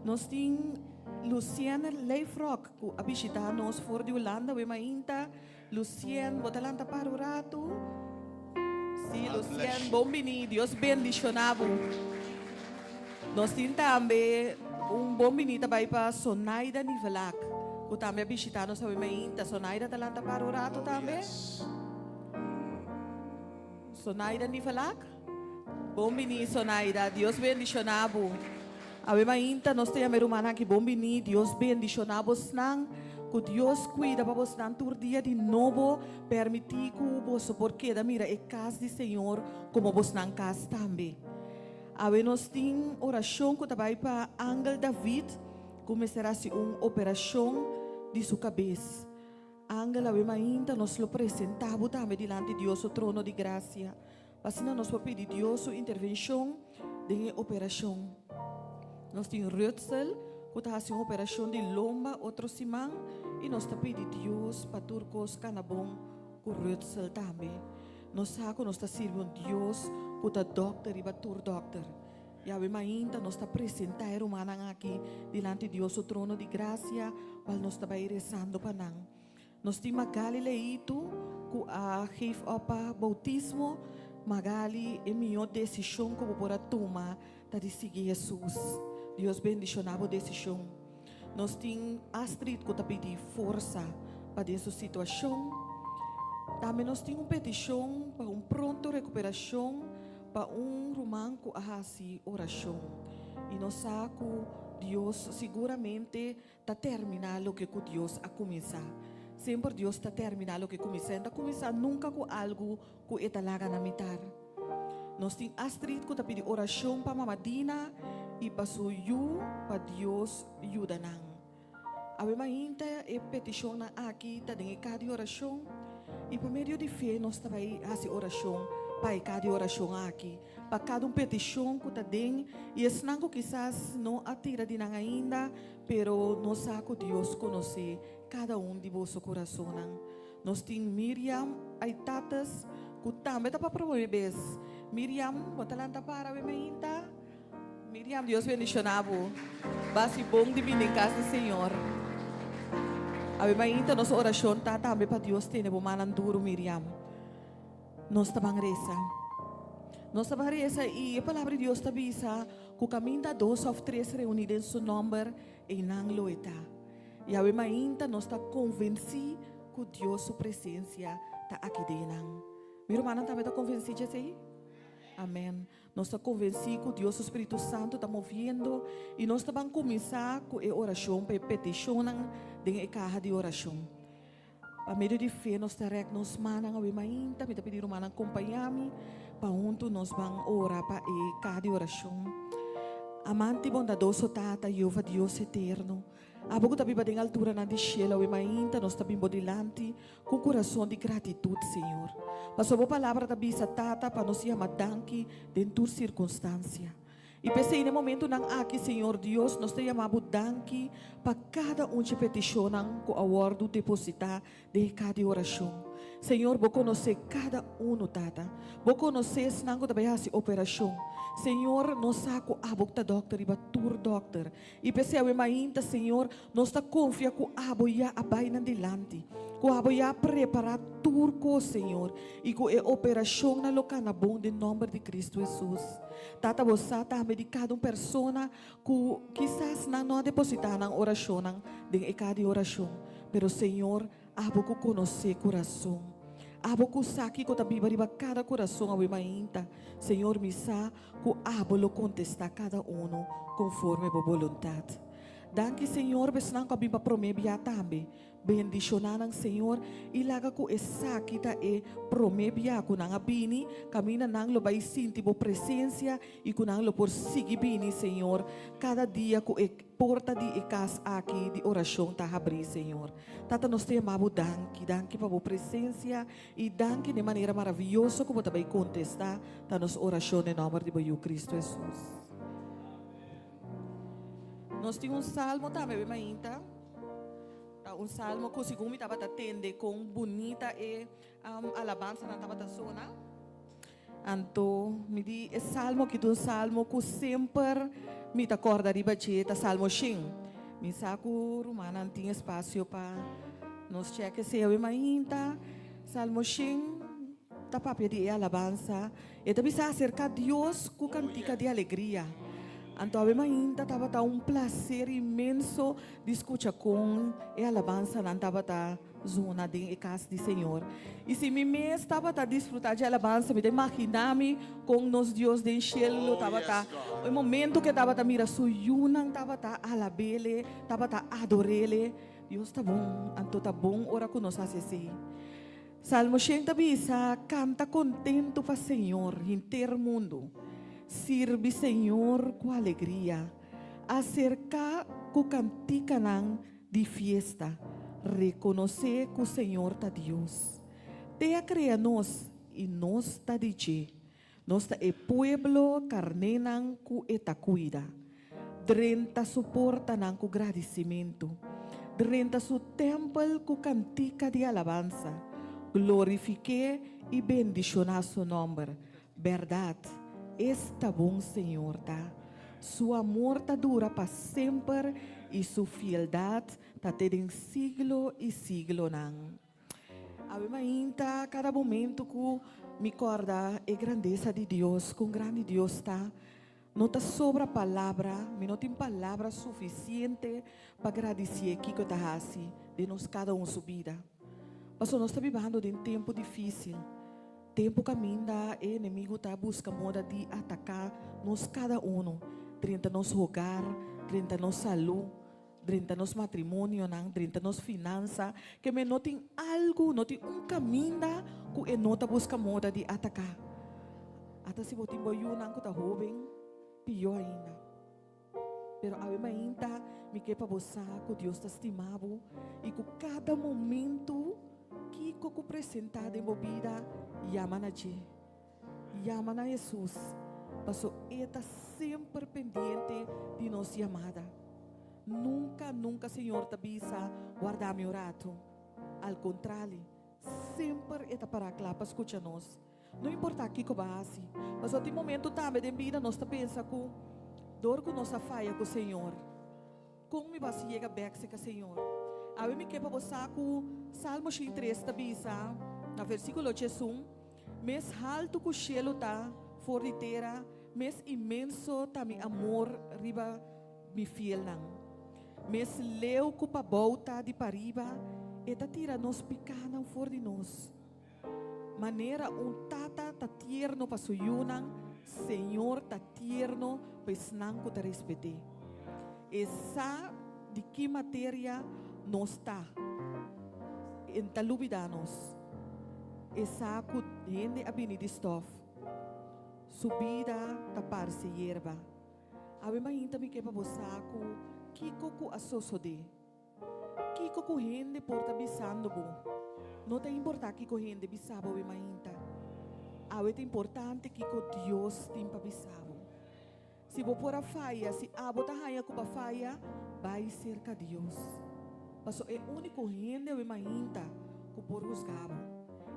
Nos tin Lucienne Leifrock ku a bishitá nos for di Hulanda awe mainta. Lucienne, bo ta lanta para un ratu? Sí, Lucienne, bon bini. Dios bendishoná bo. Nos tin tambe un bon bini ta bai pa Sonaida Nivelak, ku tambe a bishitá nos awe mainta. Sonaida ta lanta para un ratu tambe? Sonaida Nivelak? Bon bini Sonaida, Dios bendishoná bo. Awe mainta nos ta yama e rumannan aki bon bini, Dios bendishoná bosnan, ku Dios kuida pa bosnan tur dia di nobo, permití ku boso por keda mira e kas di Señor komo bosnan kas tambe. Awe nos tin orashon ku ta bai pa Angel David ku mester hasi un operashon di su kabes. Angel awe mainta nos lo presentá bo tambe dilanti Dios su trono di grasia, pa asina nos por pidi Dios su intervenshon den e operashon. Nos tin Rutsel ku ta hasi un operashon di lomba otro siman i nos ta pidi Dios pa tur kos kana bon ku Rutsel tambe. Nos sa ku nos ta sirbi un Dios ku ta dòkter riba tur dòkter. I awe mainta nos ta presentá e rumannan aki dilanti Dios su trono di grasia, kual nos ta bai resando pa nan. Nos tin Magali Leito ku a geef op pa boutismo. Magali, e mihó desishon ku bo por a tuma ta di sigui Hesus. Dios bendishoná bo desishon. Nos tin Astrid ku ta pidi forsa pa den su situashon. Tambe nos tin un petishon pa un pronto rekuperashon pa un ruman ku a hasi orashon. I nos sa ku Dios siguramente ta terminá loke ku Dios a kuminsá. Semper Dios ta terminá loke kuminsá. E no ta kuminsá nunka ku algu ku e ta laga na mitar. Nos tin Astrid ku ta pidi orashon pa mama Dina i pa su yu pa Dios yuda nan. Awe mainta e petishonnan aki ta den e kaha di orashon i pa medio di fe nos ta bai hasi orashon pa e kaha di orashon aki. Pa kada un petishon ku ta den i esnan ku kisas no a tira di nan ainda, pero nos sa ku Dios konosé kada un di boso kurasonnan. Nos tin Miriam Aitates ku tambe ta pa promé bes. Miriam, bo ta lanta para awe mainta? Miriam, Dios bendishoná bo. Basi bon di bini den kas di Señor. Awe mainta nos orashon ta tambe pa Dios tene bo mannan duru, Miriam. Nos ta ban resa. Nos ta ban resa i e Palabra di Dios ta bisa ku kaminda dos òf tres reuní den Su nòmber, einan lo e ta. I awe mainta nos ta konvensí ku Dios su presensia ta aki den nan. Mi rumannan tambe ta konvensí dje esei? Amèn. Nos ta konvensí ku Dios su spiritu santu ta moviendo i nos ta ban kuminsá ku e orashon pa e petishonnan den e kaha di orashon. Pa medio di fe nos ta rèk nos mannan awe mainta. Mi ta pidi rumannan kompañá mi pa huntu nos ban ora pa e kaha di orashon. Amante i bondadoso Tata, Jehová Dios eterno, abo ku ta biba den alturanan di shelu, awe mainta nos ta bin bo dilanti ku un kurason di gratitut, Señor. Pasobra bo palabra ta bisa, Tata, pa nos yama danki den tur sirkunstansia. I p'esei na e momentunan aki, Señor Dios, nos ta yama Bo danki pa kada un dje petishonnan ku a wòrdu depositá den e ka di orashon. Señor, Bo konosé kada unu, Tata. Bo konosé esnan ku ta bai hasi operashon. Señor, nos sa ku Abo ta dòkter riba tur dòkter. I p'esei awe mainta, Señor, nos ta konfia ku Abo ya a bai nan dilanti, ku Abo ya a prepará tur kos, Señor, i ku e operashonnan lo kana bon den nòmber di Kristu Hesus. Tata bo sa tambe di kada un persona ku kisas nan no a depositá nan orashonnan den e ka di orashon. Pero Señor, abo ku konosé kurason. Abo ku sa kiko ta biba riba kada kurason awe mainta. Señor, mi sa ku abo lo kontestá kada unu konforme bo boluntat. Danki Señor pa esnan ku a bin pa promé bia tambe. Bendishoná nan, Señor, i laga ku esaki ta e promé bia ku nan a bini, kaminda nan lo bai sinti Bo presensia i ku nan lo por sigui bini, Señor, kada dia ku e porta di e kas aki di orashon ta habrí, Señor. Tata, nos ta yama Bo danki, danki pa Bo presensia i danki na e manera maravioso ku Bo ta bai kontestá ta nos orashon den nòmber di Bo Yu Kristu Hesus. Nos tin un salmo tambe, be mainta. Ta un salmo ku segun mi tabata tende kon bunita e alabansanan tabata sona. Anto mi di e salmo aki ta un salmo ku semper mi ta kòrda riba dje, ta Salmo shen. Mi sa ku rumannan tin espasio pa nos chèk esei awe mainta. Salmo shen ta papia di e alabansa. E ta bisa aserká Dios ku kantika di alegria. Anto awe mainta tabata un plaser inmenso di skucha kon e alabansanan tabata zona den e kas di Señor. I si mi mes tabata disfrutá dje alabansa, mi ta imaginá mi kon nos Dios den shelu lo tabata. E momento ku e tabata mira su yunan tabata alab'Ele, tabata ador'Ele. Dios ta bon, anto ta bon ora ku nos hasi esei. Salmo shen ta bisa, Kanta kontentu pa Señor, henter mundu. Sirbi Señor ku alegria. Aserká ku kantikanan di fiesta. Rekonosé ku Señor ta Dios. Te a krea nos i nos ta di dje. Nos ta e pueblo karnénan ku e ta kuida. Drenta su portanan ku gradisimentu. Drenta su tèmpel ku kantika di alabansa. Glorifik'é i bendishoná su nòmber. Bèrdat. Esta bon Señor ta! Su amor ta dura pa semper i su fieldat ta te den siglo i siglonan. Awe mainta, kada momento ku mi kòrda e grandesa di Dios, kon grandi Dios ta, no ta sobra palabra, mi no tin palabra sufisiente pa gradisié kiko e ta hasi den nos kada un su bida. Pasobra nos ta bibando den tempu difísil, tempu kaminda e enemigu ta buska moda di ataká nos kada unu, drenta nos hogar, drenta nos salú, drenta nos matrimonionan, drenta nos finansa, ke men no tin algu, no tin un kaminda ku e no ta buska moda di ataká. Ata si bo tin bo yunan ku ta hóben, pió ainda. Pero awe mainta mi ke pa bo sa ku Dios ta stima bo i ku kada momentu kiko ku presentá den bo bida, yama na dje. Yama na Hesus, paso E ta semper pendiente di nos yamada. Nunka, nunka Señor ta bisa, Warda mi un ratu. Al kontrali, semper E ta pará kla pa skucha nos. No importá kiko bo a hasi. Pasobra tin momentu tambe den bida nos ta pensa ku dor ku nos a faya ku Señor, Kon mi basi yega bek serka Señor? Awe mi ke pa bo sa ku Salmo 103 ta bisa na versíkulo 81, Mes haltu ku shelu ta for di tera, mes inmenso ta mi amor riba mi fielnan. Mes leu ku pabou ta di pariba, e ta tira nos pikánan for di nos. Manera un tata ta tierno pa su yunan, Señor ta tierno pa esnan ku ta respet'é. E sa di ki materia nos ta, e n' ta lubidá nos. E sa ku hende a bini di stòf, su bida ta parse yerba. Awe mainta mi ke pa bo sa ku kiko ku a sosodé. Kiko ku hende por ta bisando bo? No ta importá kiko hende bisa bo awe mainta. Awe ta importante kiko Dios tin pa bisa bo. Si bo por a faya, si abo ta haña ku bo a faya, bai serka Dios. Paso e úniko hende awe mainta ku por husga bo,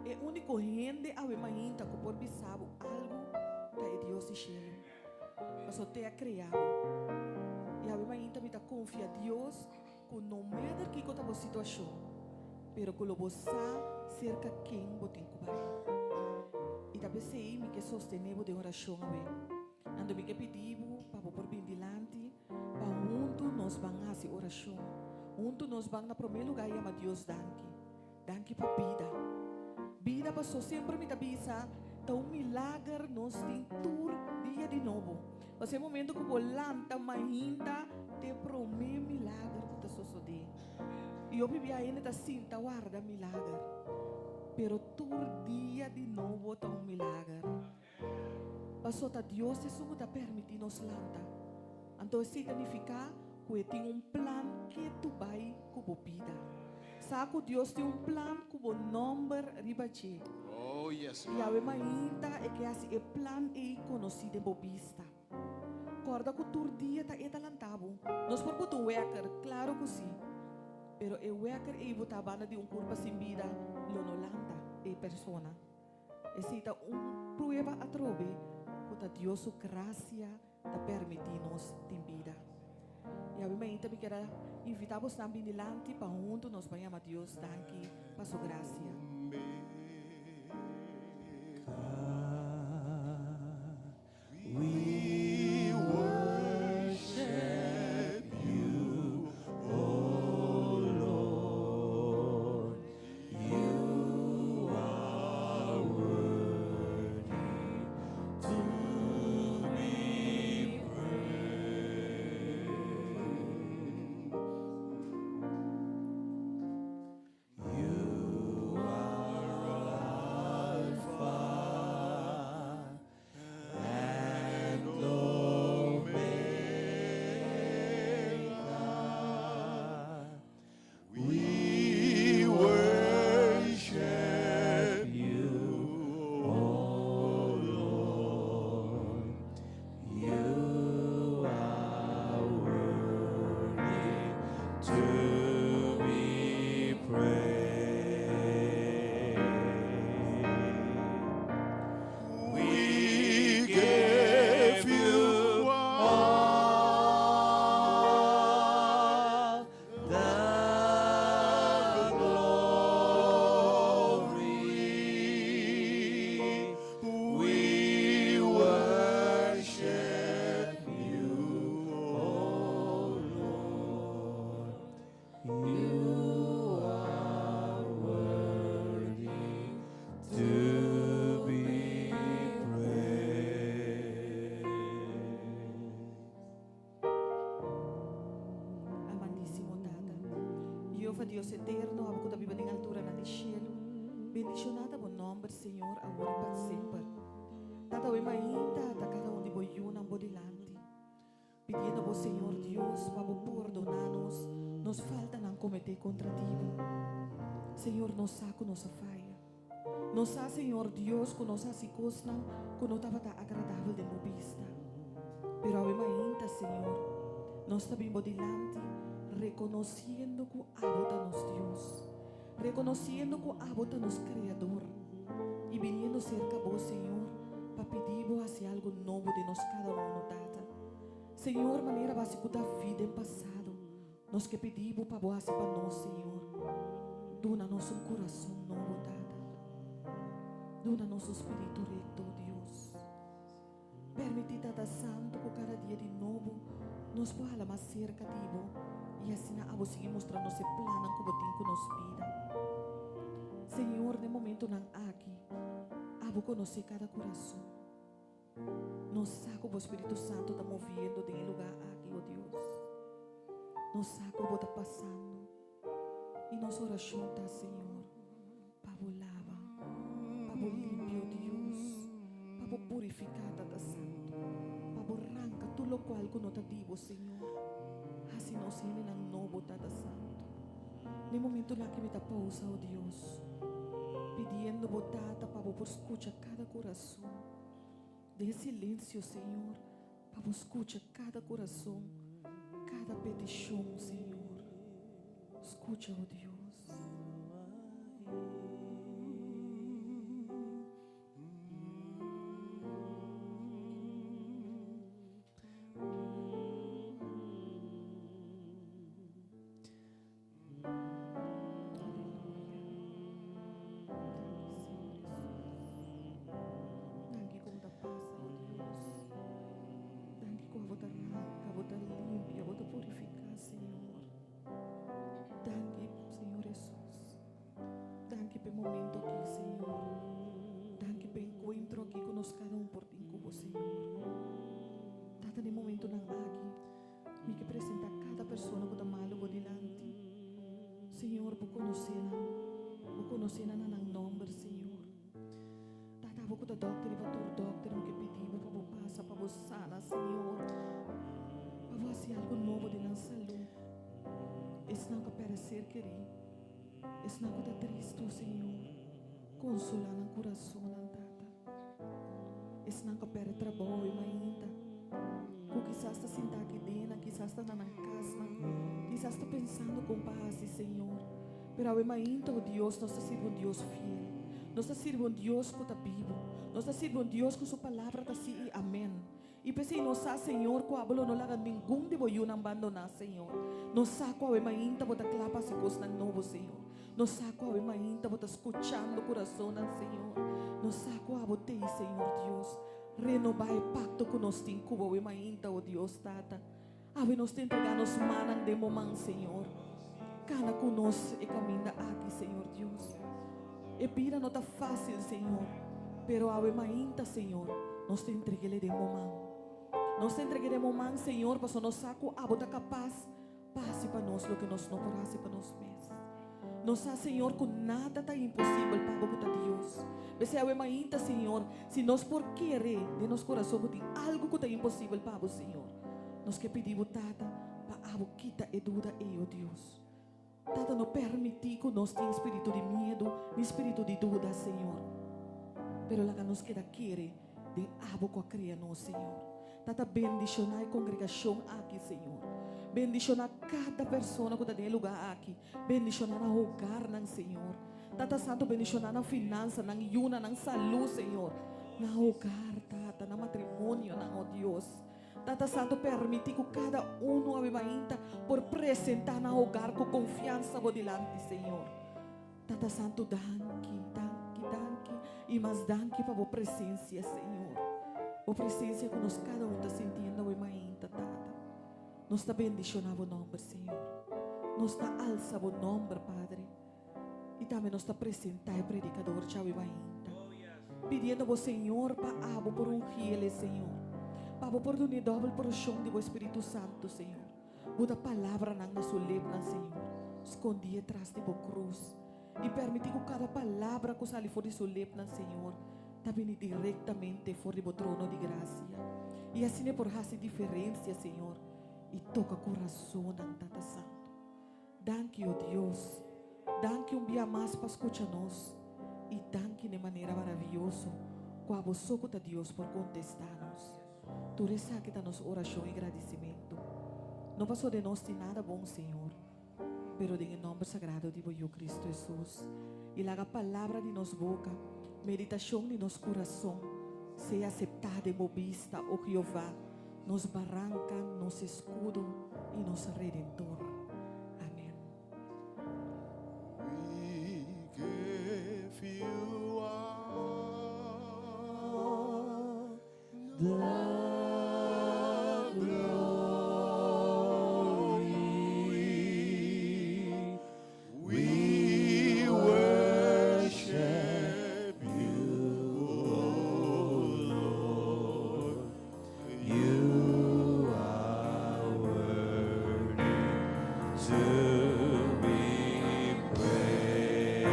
e úniko hende awe mainta ku por bisa bo algu ta e Dios di shelu. Paso te a crea bo. Y awe mainta mi ta confia Dios cu no matter kico ta bo situacion, pero cu lo bo sa cerca ken bo tin cu bai. Y ta pesey mi ke sostene bo den oracion awe. Anto mi ke pidi bo pa bo por bin dilanti pa hunto nos ban haci oracion. Hunto nos ban na prome lugar yama Dios danki. Danki pa bida. Bida paso semper mi ta bisa ta un milager nos tin tur dia di nobo. Paso e momento ku bo lanta mainta ta e prome milager ku ta sosode. I hopi bia hende ta sinta warda milager. Pero tur dia di nobo ta un milager. Paso ta Dios esun ku ta permiti nos lanta. Anto esei ta nifiká ku e tin un plan ketu bai ku bo bida. Sa ku Dios tin un plan ku bo nòmber riba dje. Oh, yes, I awe mainta e ke hasi e plan ei konosí den bo bista. Kòrda ku tur dia ta e ta lanta bo. Nos por buta un wèker, klaro ku sí. Pero e wèker ei bo ta banda di un kurpa sin bida lo no lanta e persona. Esei ta un prueba atrobe ku ta Dios su grasia ta permití nos tin bida. I awe mainta mi kier a invitá bosnan bin dilanti pa huntu nos ban yama Dios danki pa su grasia. We worship you, O Lord. You are worthy to be praised. You are. Jehova Dios eterno, abo ku ta biba den alturanan di shelu, bendishoná ta bo nòmber, Señor, awor i pa semper. Tata awe mainta ta kada un di bo yunan bo dilanti, pidiendo bo, Señor Dios, pa bo pordoná nos nos faltanan kometé kontra di bo. Señor, nos sa ku nos a faya. Nos sa, Señor Dios, ku nos hasi kosnan ku no tabata agradabel den bo bista. Pero awe mainta, Señor, nos ta bin bo dilanti rekonosiendo ku abo ta nos Dios, rekonosiendo ku abo ta nos Kreador, i biniendo serka bo, Señor, pa pidi bo hasi algu nobo den nos kada uno, Tata. Señor, manera bo hasi ku David den pasado, Nos ke pidi Bo pa Bo hasi pa nos, Señor. Duna nos un kurason nobo, Tata. Duna nos un spiritu rekto, o Dios. Permití, Tata Santu, ku kada dia di nobo nos por hala mas serka di Bo i asina abo sigui mustra nos e plannan ku Bo tin ku nos bida. Señor, den momentunan aki, abo konosé kada kurason. Nos sa ku bo Spiritu Santu ta moviendo den e lugá aki, o Dios. Nos sa ku bo ta pasando. I nos orashon ta, Señor, pa bo laba, pa bo limpia, o Dios, pa bo purifiká, Tata Santu, pa bo ranka tur lokual ku no ta di bo, Señor. Hasi nos hendenan nobo, Tata Santu. Den momentunan aki mi ta pousa, o Dios, pidiendo bo, Tata, pa bo por skucha kada kurason. Den e silensio, Señor, pa bo skucha kada kurason, kada petishon, Señor. Skucha, o Dios. Danki ku bo ta pasa, o Dios. Danki ku abo ta ranka, bo ta limpia, bo ta purifiká, Señor. Danki, Señor Hesus. Danki pa e momento aki, Señor. Danki pa e enkuentro aki ku nos kada un por tin ku bo, Señor. Tata, den momentonan aki, Mi ke presentá kada persona ku ta malu bo dilanti. Señor, bo konosé nan. Bo konosé nan na nan nòmber, Señor. Tata, abo ku ta dòkter riba tur dòkter, mi ke pidi bo pa bo pasa, pa bo sana, Señor. Pa bo hasi algu nobo den nan salú. Esnan ku a pèrdè ser kerí, esnan ku ta tristu, Señor, konsolá nan kurasonnan, Tata. Esnan ku a pèrdè trabou i mainta, ku kisas ta sinta aki den, kisas ta na nan kasnan, kisas ta pensando kon pa hasi, Señor. Pero awe mainta, o Dios, nos ta sirbi un Dios fiel. Nos ta sirbi un Dios ku ta bibu. Nos ta sirbi un Dios ku su palabra ta sí i amèn. I p'esei nos sa, Señor, ku abo lo no laga ningun di bo yunan bandoná, Señor. Nos sa ku awe mainta bo ta kla pa hasi kosnan nobo, Señor. Nos sa ku awe mainta bo ta skuchando kurasonnan, Señor. Nos sa ku abo t'ei, Señor Dios. Renobá e pakto ku nos tin ku bo awe mainta, o Dios Tata. Awe nos ta entregá nos mannan den bo man, Señor. Kana ku nos e kaminda aki, Señor Dios. E bida no ta fásil, Señor, pero awe mainta, Señor, nos ta entreg'é den bo man. Nos ta entreg'é den bo man, Señor, pasobra nos sa ku abo ta kapas pa hasi pa nos loke nos no por hasi pa nos mes. Nos sa, Señor, ku nada ta imposibel pa abo ku ta Dios. P'esei awe mainta, Señor, si nos por kere den nos kurason ku tin algu ku ta imposibel pa abo, Señor, nos ke pidi bo, Tata, pa abo kita e duda ei, o Dios. Tata, no permití ku nos tin spiritu di miedu ni spiritu di duda, Señor, pero laga nos keda kere den abo ku a kria nos, Señor. Tata, bendishoná e kongregashon aki, Señor. Bendishoná kada persona ku ta den e lugá aki. Bendishoná nan hogarnan, Señor. Tata Santu, bendishoná nan finansa, nan yunan, nan salú, Señor. Nan hogar, Tata, nan matrimonionan, oh Dios. Tata Santu, permití ku kada unu awe mainta por presentá nan hogar ku konfiansa bo dilanti, Señor. Tata Santu, danki, danki, danki i mas danki pa bo presensia, Señor. Bo presensia ku nos kada un ta sintiendo awe mainta, Tata. Nos ta bendishoná bo nòmber, Señor. Nos ta alsa bo nòmber, Padre. I tambe nos ta presentá e predikador djawe mainta, pidiendo bo, Señor, pa abo por ungiel e, Señor. Pa bo por dun'é dòbel porshon di bo Spiritu Santu, Señor. Bo ta palabranan na su lepnan, Señor. Skondié tras di bo krus i permití ku kada palabra ku sali for di su lepnan, Señor, ta bini direktamente for di bo trono di grasia. I asina e por hasi diferensia, Señor, i toka kurasonnan, Tata Santu. Danki, o Dios. Danki un bia mas pa skucha nos i danki n'e manera maravioso ku abo so ku ta Dios por kontestá nos. Tur esaki ta nos orashon i gradisimentu. No pasobra den nos tin nada bon, Señor, pero den e nòmber sagrado di bo Yu Kristu Hesus. I laga palabra di nos boka, meditashon di nos kurason sea aseptá den bo bista, o Jehová, nos baranka, nos eskudo i nos Redentor. Amèn. We give you all the glory. We worship you, O Lord. You are worthy to be praised.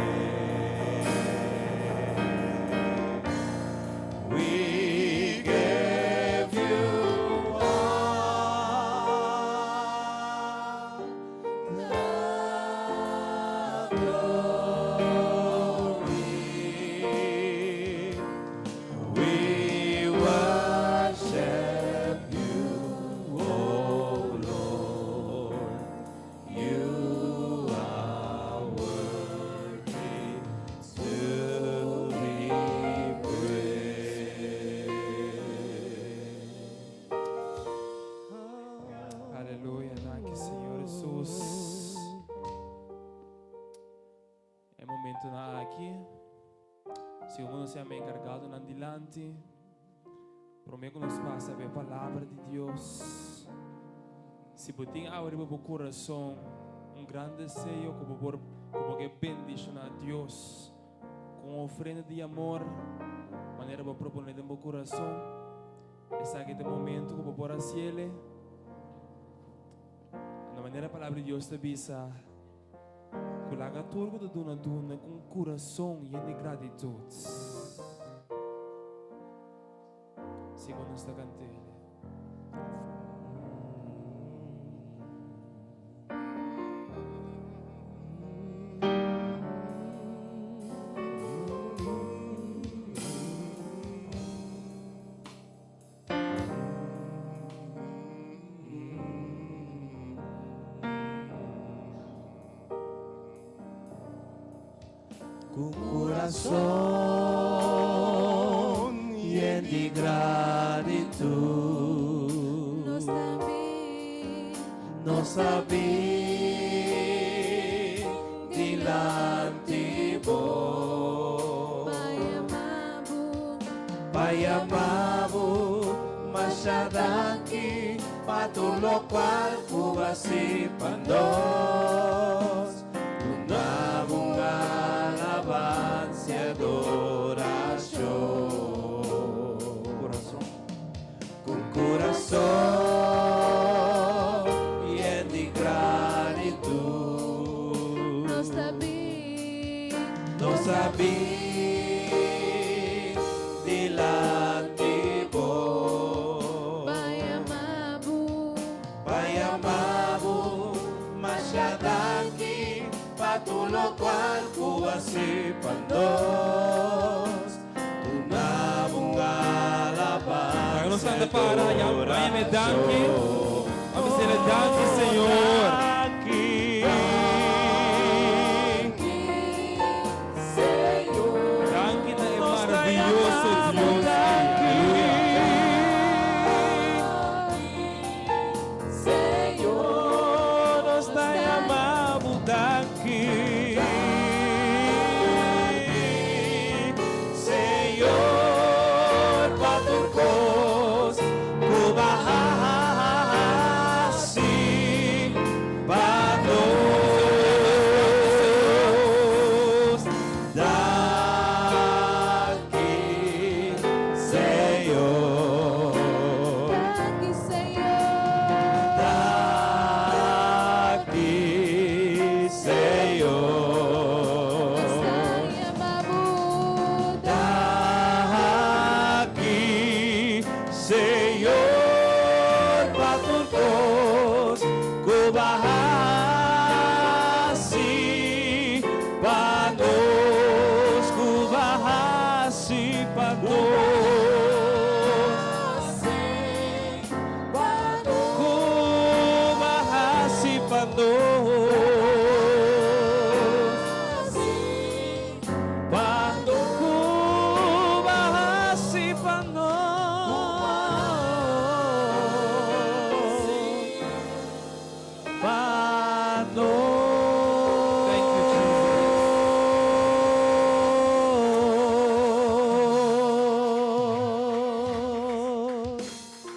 We give you all the glory. We worship you, O Lord. You are worthy to be praised. Aleluya, danki Señor Jesus. E momentonan aki, segun nos yama enkargadonan dilanti, promé ku nos pasa pa e palabra di Dios, si bo tin awe riba bo kurason un gran deseo ku bo por ku bo ke bendishoná Dios ku un ofrenda di amor manera bo a proponé den bo kurason, esaki ta e momento ku bo por hasiel. Na manera e palabra di Dios ta bisa ku laga tur ku ta duna duna ku un kurason yen di gratitut. Segun nos ta kant'el. Ku kurason yen di gratitut. Nos ta bin. Nos ta bin dilanti bo. Pa yama bo. Pa yama bo masha danki pa tur lokual ku bo a hasi pa nos. Duna bo un alabansa i adorashon. Ku kurason yen di gratitut. Nos ta bin. Nos ta bin dilanti bo. Pa yama bo. Pa yama bo masha danki pa tur lokual ku bo a hasi pa nos. Duna bo un Laga nos alabansa anda para, ya, i yam'é danki. adorashon. Ban bis'é danki, Señor. Danki, Señor. Danki na e Nos ta maravioso yama bo Dios ei. danki. Aleluya. Señor. Nos ta yama bo danki. Señor, pa tur kos ku bo a hasi. Ku bo a hasi pa nos, ku bo a hasi pa nos. Ku bo a hasi pa nos. Pa ku bo a hasi pa nos. Pa nos. Thank you, Jesus.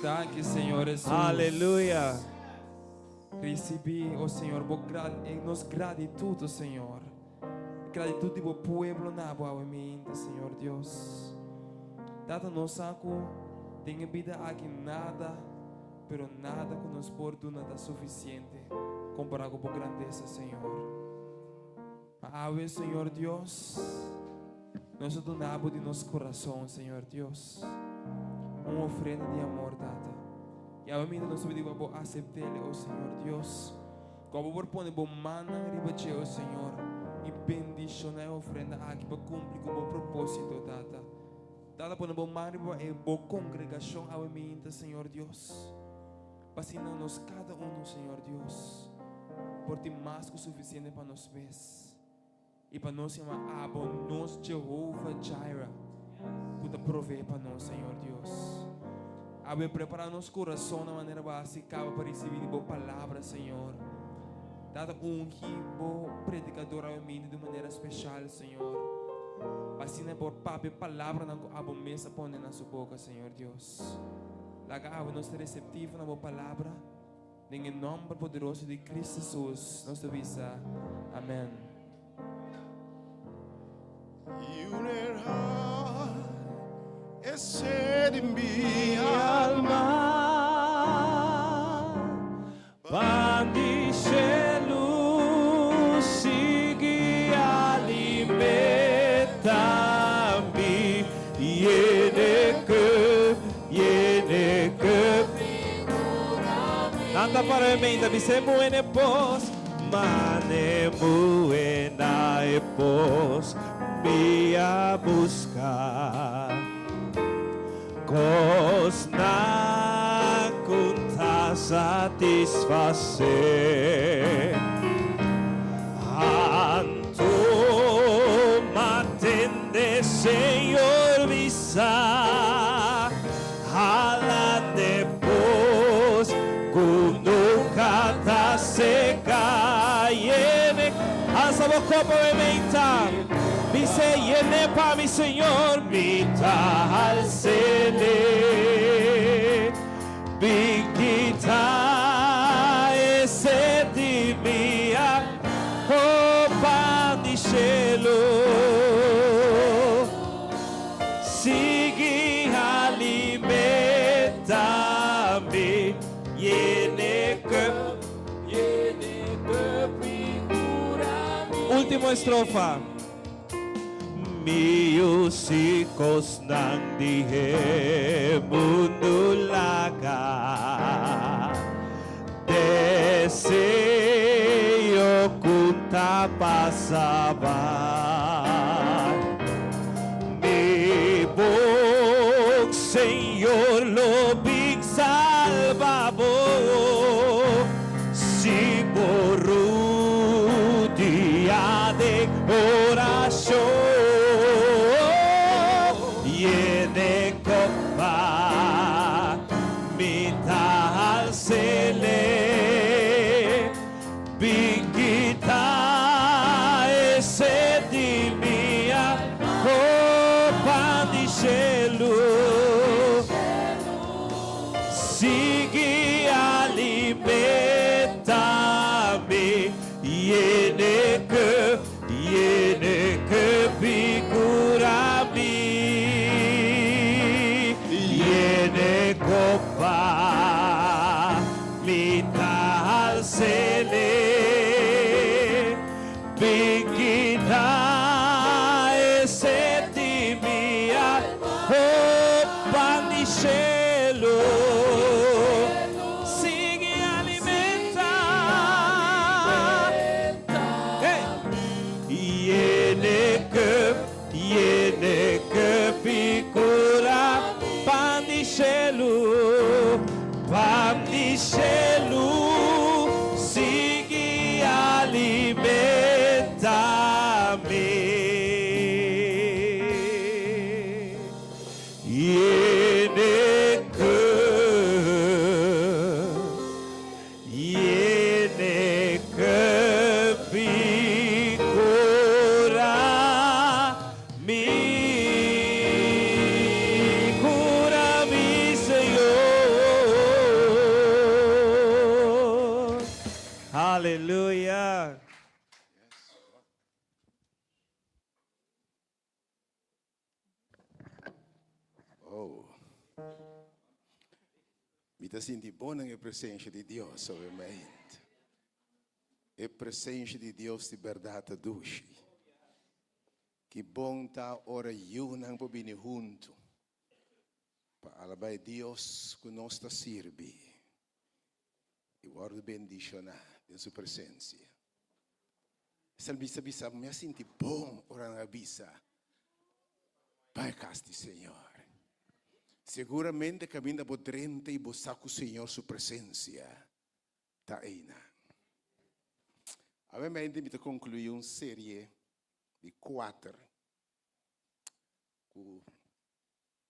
Danki, Señor Jesus. Aleluya. Risibí, o Señor, bo nos gratitud, o Señor. Gratitud di bo pueblo na bo awe mainta, Señor Dios. Tata, nos sa ku den e bida aki nada, pero nada ku nos por duna ta sufisiente kompará ku bo grandesa, Señor. Ma awe, Señor Dios, nos ta duna bo di nos kurason, Señor Dios, un ofrenda di amor, Tata. I awe mainta nos ta pidi pa bo asept'el, o Señor Dios. Ku abo por pone bo mannan riba dje, o Señor, i bendishoná e ofrenda aki pa kumpli ku bo propósito, Tata. Tata, pone bo man riba e bo kongregashon awe mainta, Señor Dios, pa asina nos kada uno, Señor Dios, por tin mas ku sufisiente pa nos mes i pa nos yama abo nos Jehovah Jireh, ku ta proveé pa nos, Señor Dios. Awe prepará nos kurason na manera bo a hasi kaba pa risibí di bo palabra, Señor. Tata, ungi bo predikador awe mainta di un manera speshal, Señor, pa asina e por papia e palabranan ku abo mes a pone na su boka, Señor Dios. Laga awe nos ta reseptivo na bo palabra. Den e nòmber poderoso di Cristo Jesus nos ta bisa, Amèn. Mi alma Pan di shelu sigui alimentá mi Yene cup, yene cup Nan ta para e meinta bis'é muhé n'e pos Mane muhé na e pos mi a buska Kosnan ku ta satisfasé. Anto m'a tende Señor bisa, Hala n'e pos ku nunka ta seka. Yene, alsa bo kopa e meinta, bis'é, Yen'é pa mi, Señor, mi ta hals'é. Bin kita e set di mi Oh, pan di shelu Sigui alimentá mi Yene cup Yene cup i kura mi Último estrofa. Mi yu si kosnan di e mundu laga Deseo ku ta pasa bai Mi bon Señor lo bin salba bo Si bo rudia den orashon Yene kopa mi ta hals'é Bin kita e set di mi alma Oh pan di shelu Sigui alimentá mi Yene cup, yene cup i kura mi Yene kopa mi ta hals'é Bin kita e set di mi alma Oh pan di shelu Sigui alimentá. Hallelujah. Oh. Mi ta sinti bon den e presencia di Dios awe mainta. E presencia di Dios di berdad ta dushi. Ki bon ta ora yunan por bini hunto pa alaba e Dios cu nos ta sirbi y wordo bendiciona den su presencia. Salmista bisa, Mi a sinti bon ora nan a bisa, Bai cas di Señor. Seguramente caminda bo drenta y bo sa cu Señor su presencia ta eynan. Awe mente mi ta conclui un serie di cuater cu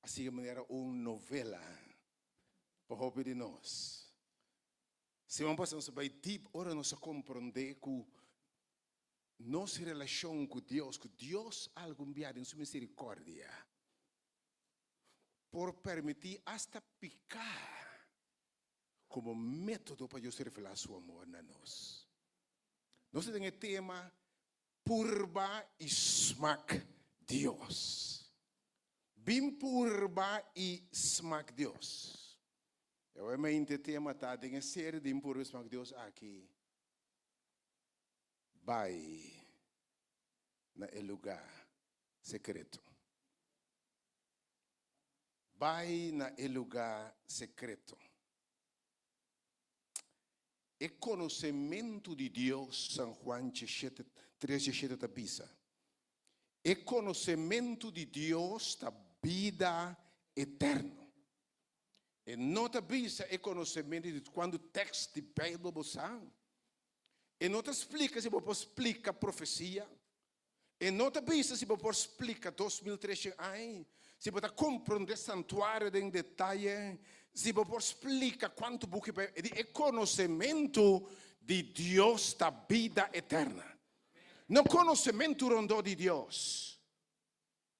a sigui manera un novela pa hopi di nos. Siman pasa nos a bai dip ora nos a komprondé ku nos relashon ku Dios, ku Dios algun bia den su miserikòrdia por permití asta piká komo método pa Dios revelá su amor na nos. Nos ta den e tema Purba i smak Dios. Bin purba i smak Dios. E obviamente tema ta den e serie di Purba i smak Dios aki, Bai na e lugá sekreto. Bai na e lugá sekreto. E konosementu di Dios, San Juan diesshete, tres diesshete ta bisa, E konosementu di Dios ta bida eterno. E no ta bisa e konosementu di kuantu tèkst di Beibel bo sa. E no ta splika si bo por splika profesia. E no ta bisa si bo por splika 2300 aña, si bo ta komprondé santuario den detaye, si bo por splika kuantu buki Beibel. E di e konosementu di Dios ta bida eterna. No konosementu rondó di Dios,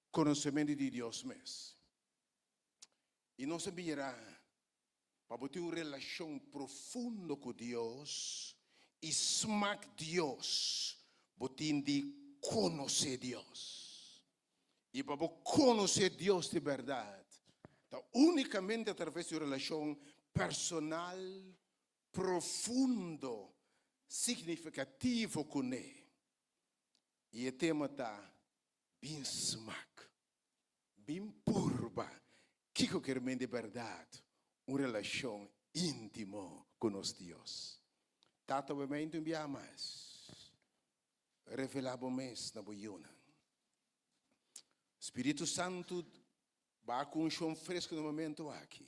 konosementu di Dios mes. I nos a mira pa bo tin un relashon profundo ku Dios i smak Dios, bo tin di konosé Dios. I pa bo konosé Dios di bèrdat, ta únikamente atraves di un relashon personal, profundo, signifikativo kuné. I e tema ta, Bin smak. Bin purba kiko kier men di bèrdat un relashon íntimo ku nos Dios. Tata bo mente un biaha mas, revelá bo mes na bo yunan. Spiritu Santu ba ku unshon fresku na momentu aki,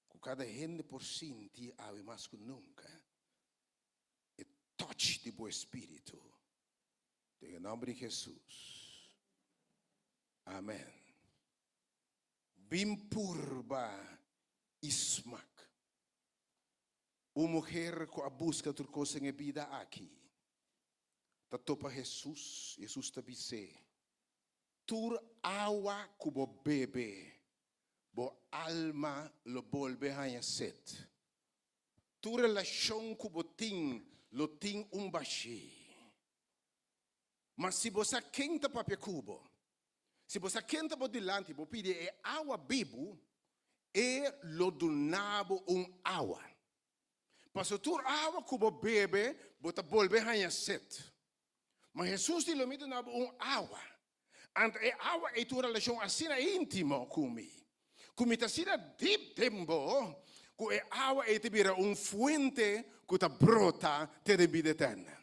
ku kada hende por sinti awe mas ku nunka e touch di bo Espiritu. Den e nomber di Jesus. Amen. Bin purba y smak. Un muher cu a busca tur cos den e bida aki, ta topa Jesus, Jesus ta bis'é, Tur awa cu bo bebe, bo alma lo bolbe haña sed. Tur relashon ku bo tin lo tin un bashí. Ma si bo sa ken ta papia ku bo, si bo sa ken ta bo dilanti, bo pidi e awa bibu, e lo duna bo un awa. Pasobra tur awa ku bo bebe, bo ta bolbe haña set. Ma Hesus di, Lo mi duna bo un awa. Anto e awa ei ta un relashon asina íntimo ku mi, ku mi ta asina dip den bo, ku e awa ei ta bira un fuente ku ta brota te den bida eterna.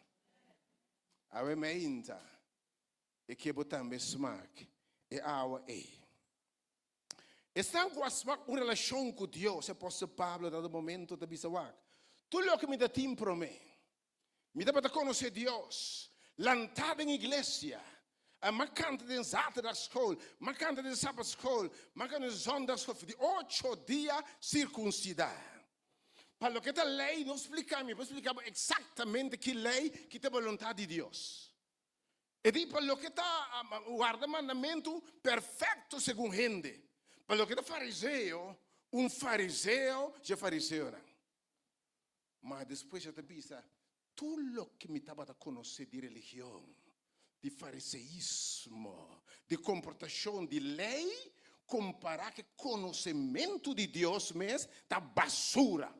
Awe meinta e ke bo tambe smak e awa ei. Esnan ku a smak un relashon ku Dios, apòstel Pablo dado momento ta bisa wak, Tur loke mi ta tin promé, Mi tabata konosé Dios, lantá den iglesia, m'a kanta den zaterdagschool, m'a kanta den sabbatschool, m'a kanta den zondagschool, di ocho dia sirkunsidá. Pa loke ta lei, no splika mi, por splika bo eksaktamente ki lei ki ta boluntat di Dios. E di pa loke ta warda mandamentu perfekto segun hende, pa loke ta fariseo, un fariseo dje fariseonan. Ma despues e ta bisa, Tur loke mi tabata konosé di religion, di fariseismo, di komportashon di lei, kompará ku e konosementu di Dios mes, ta basura.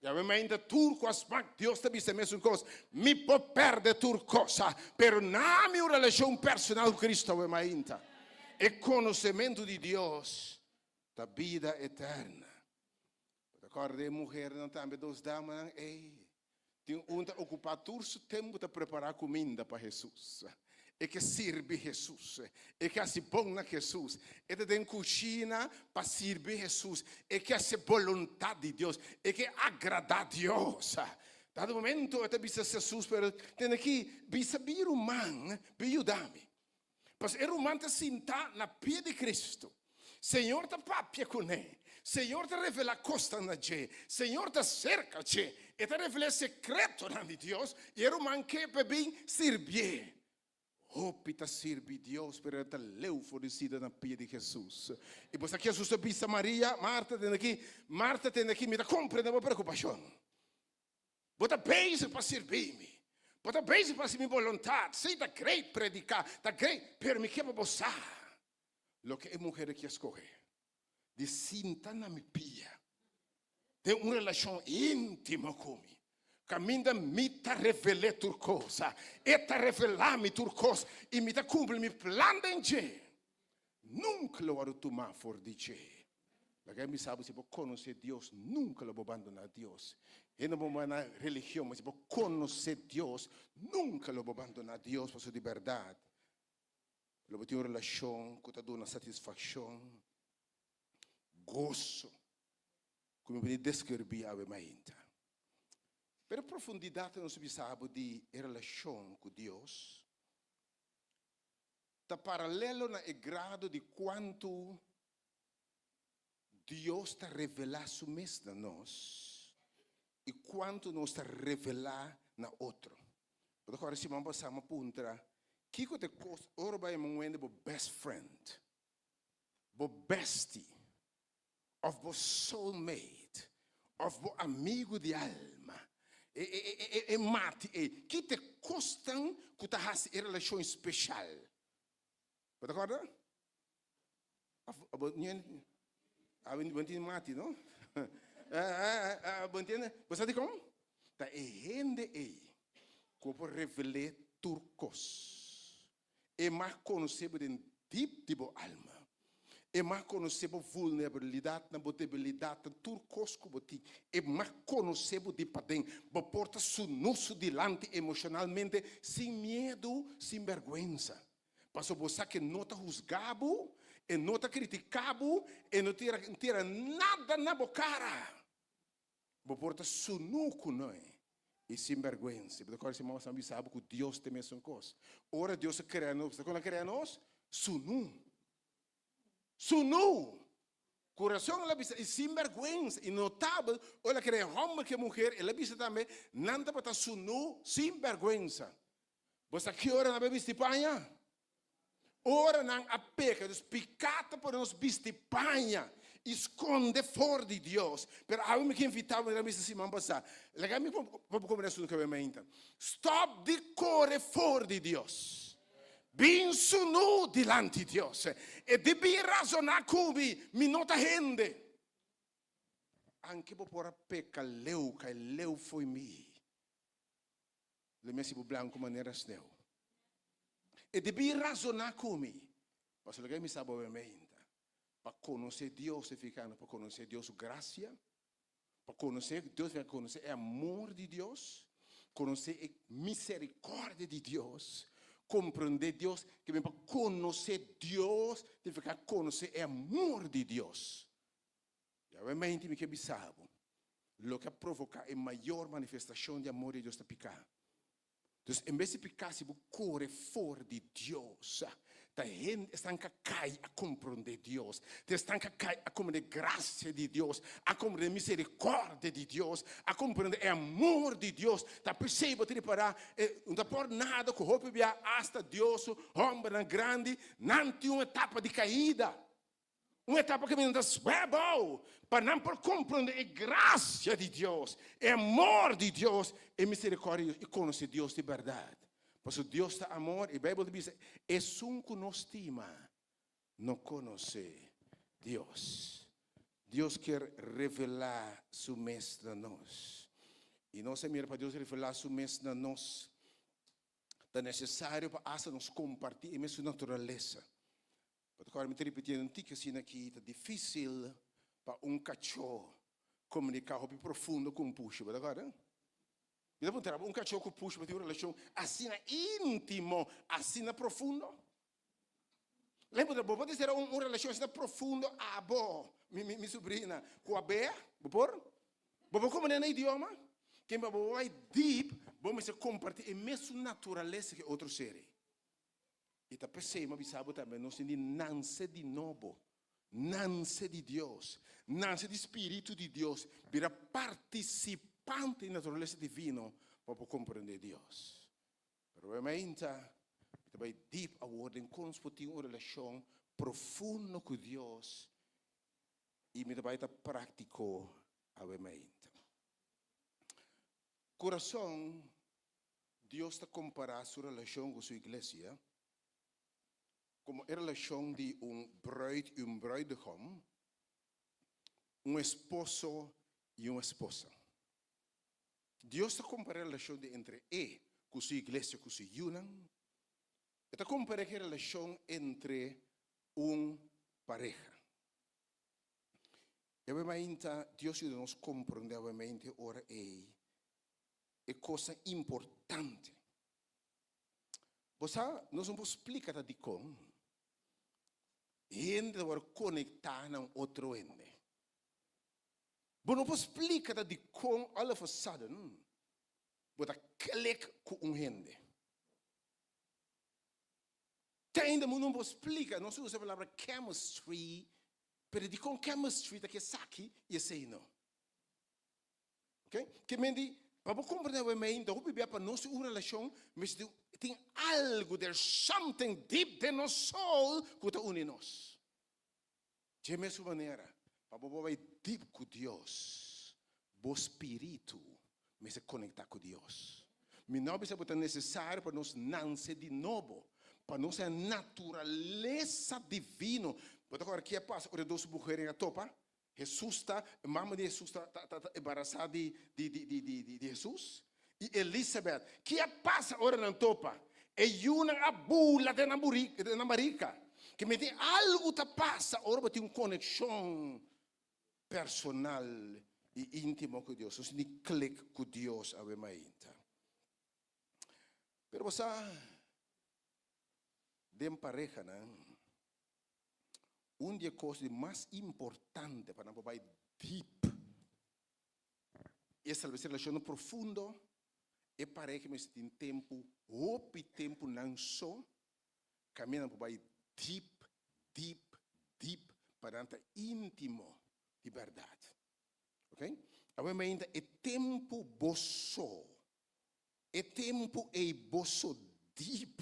Yahweh mainta tur ku a smak Dios ta bisa e mesun kos, Mi por pèrdè tur kosa, pero na mi un relashon personal ku Kristu awe mainta. E konosementu di Dios ta bida eterna. Bo ta kòrda e muhernan tambe, dos damanan ei? Tin un ta okupá tur su tempu ta prepará kuminda pa Hesus. E ke sirbi Hesus. E ke hasi bon na Hesus. E ta den kushina pa sirbi Hesus. E ke hasi boluntat di Dios. E ke agradá Dios. Dado momento e ta bisa Hesus, pero tene aki, bisa mi ruman bin yuda mi. Pasobra e ruman ta sintá na pia di Kristu. Señor ta papia kuné. Señor ta revelá kosnan na dje. Señor ta serka dje. E ta revelá e sekretonan di Dios i e ruman ke pa e bin sirbié. Hopi ta sirbi Dios, pero nan ta leu for di sita na pia di Hesus. I bo sa ki Hesus a bisa Maria, Marta, tende aki, Marta, tende aki, mi ta komprendé bo preokupashon. Bo ta bezig pa sirbi mi. Bo ta bezig pa hasi mi boluntat. Sí, ta great prediká, ta great, pero mi ke pa bo sa loke e muher aki a skohe, di sinta na mi pia den un relashon íntimo ku mi, kaminda mi ta revel'é tur kos, e ta revelá mi tur kos i mi ta kumpli mi plan den dje. Nunka lo wòrdu tumá for di dje. Laga mi sa bo si bo konosé Dios, nunka lo bo bandoná Dios. Hende bo bai na religion, ma si bo konosé Dios, nunka lo bo bandoná Dios, pasobra di bèrdat lo bo tin un relashon ku ta duna satisfakshon, goso, ku mi por deskribí awe mainta. Pero profundidat nos bisa bo di e relashon ku Dios ta paralelo na e grado di kuantu Dios ta revelá su mes na nos i kuantu nos ta revelá na otro. Bo ta kòrda siman pasá mi a puntra, Kiko ta e kos ora bo a yama un hende bo best friend, bo bestie, òf bo soulmate, òf bo amigu di alma, e e e e e mati ei, ki ta e kosnan ku ta hasi e relashon speshal? Bo ta kòrda? Bo tin mati, no? Bo entiende? Bo sa dikon? Ta e hende ei ku bo por revel'é tur kos. E mas konosé bo den dip di bo alma. E mas konosé bo vulnerabilidatnan, bo debilidatnan, tur kos ku bo tin. E mas konosé bo di paden. Bo por ta sunú su dilanti emoshonalmente sin miedu, sin bèrgwensa. Pasobra bo sa ku e no ta husga bo, e no ta kritiká bo, e no tira tira nada na bo kara. Bo por ta sunú ku noi i sin bèrgwensa. Bo ta kòrda si mama sa bisa bo ku Dios ta e mesun kos. Ora Dios a krea nos, bo sa kon el a krea nos? Sunú. Sunú! Kurason el a bisa i sin bèrgwensa. I notabel, ora el a krea hòmber ku e muher, el a bisa tambe, nan tabata sunú sin bèrgwensa. Bo sa ki ora nan a bisti paña? Ora nan a peka. Dus piká ta pone nos bisti paña i skonde for di Dios. Pero awe mi ke invitá bo, mi ta bisa siman pasá, laga mi pa bo komprende asuntu ku awe mainta. Stòp di kore for di Dios. Bin sunú dilanti Dios. E di bin razoná ku mi, mi no ta hende. Anke bo por a peka leu, kai leu fo'i mi. Lo mi hasi bo blanku manera sneu. E debí razoná ku mi, pasobra loke mi sa bo meinta. Pa konosé Dios significa pa konosé Dios su grasia, pa konosé Dios significa konosé e amor di Dios, konosé e miserikòrdia di Dios, komprondé Dios, ke men pa konosé Dios significa konosé e amor di Dios. Yahweh meinti mi ke bisa bo, loke a provoká e mayor manifestashon di amor di Dios ta piká. Dus en bes di piká si bo kore for di Dios, ta hende esnan ka kai a komprondé Dios, ta esnan ka kai a komprondé grasia di Dios, a komprondé miserikòrdia di Dios, a komprondé e amor di Dios. Ta p'esei bo ta ripará, e no ta por nada ku hopi bia asta Dios su hòmbernan grandi nan tin un etapa di kaida. Un etapa ku nan ta swèbou pa nan por komprondé e grasia di Dios, e amor di Dios, e miserikòrdia di Dios i konosé Dios di bèrdat. Pasobra Dios ta amor i Beibel ta bisa, Esun ku no stima no konosé Dios. Dios kier revelá su mes na nos. I nos a mira pa Dios revelá su mes na nos ta nesesario pa asta nos kompartí e mesun naturalesa. Pasobra mi ta ripitiendo un tiki asina aki, ta difísil pa un kachó komuniká hopi profundo ku un pushi, bo ta kòrda? Mi ta puntra bo, un kachó ku pushi bo tin un relashon asina íntimo, asina profundo? Lei puntra, bo por tin sera un relashon asina profundo abo, mi mi subrina, ku a bea? Bo por? Bo por komprendé nan idioma? Ken pa bo bai deep, bo mester kompartí e mesun naturalesa ku e otro ser ei. I ta p'esei mi a bisa bo tambe, nos tin di nanse di nobo, nanse di Dios, nanse di Spiritu di Dios, bira partisipante di naturalesa divino pa bo komprendé Dios. Pero bo meinta, mi ta bai deep awor den kon nos por tin un relashon profundo ku Dios i mi ta bai ta práktiko awe meinta. Kurason Dios ta kompará su relashon ku su iglesia komo e relashon di un bruid i un bruidegom, un esposo i un esposa. Dios ta kompará e relashon di entre e ku su iglesia ku su yunan. E ta kompará ku e relashon entre un pareha. I awe Dios yuda nos komprondé awe ora ei e kosnan importante. Bo sa, nos no por splika ta dikon hende ta wòrdu konektá na un otro hende. Bo no por splika ta dikon all of a sudden bo ta klik ku un hende. Te ainda bo no por splika, nos usa e palabra chemistry, pero dikon chemistry ta ke esaki i esei no? Ok? Ke men di, pa bo komprendé awe mei, ta hopi bia pa nos tin un relashon, mester tin algu, there's something deep den nos soul ku ta uni nos. Dje mesun manera, pa bo por bai deep ku Dios, bo spiritu mester konektá ku Dios. Mi no a bisa ku ta nesesario pa nos nanse di nobo, pa nos haña naturalesa divino. Bo ta kòrda ke a pasa ora e dos muhernan a topa? Hesus ta, e mama di Hesus ta, ta, ta, ta embarasá di, di, di, di, di, di, di Hesus. I Elisabet, ki a pasa ora nan topa? E yunan a bula den nan buri, den nan barika. Ke mester algu ta pasa ora bo tin un konekshon personal i íntimo ku Dios. Nos tin di klik ku Dios awe mainta. Pero bo sa, den parehanan, Un di e kos di mas importante pa nan por bai deep i establesé relashonnan profundo, e pareha mester tin tempu, hopi tempu nan so, kaminda nan por bai deep, deep, deep pa nan ta íntimo di bèrdat. Ok? Awe mainta e tempu bo so, e tempu ei bo so deep.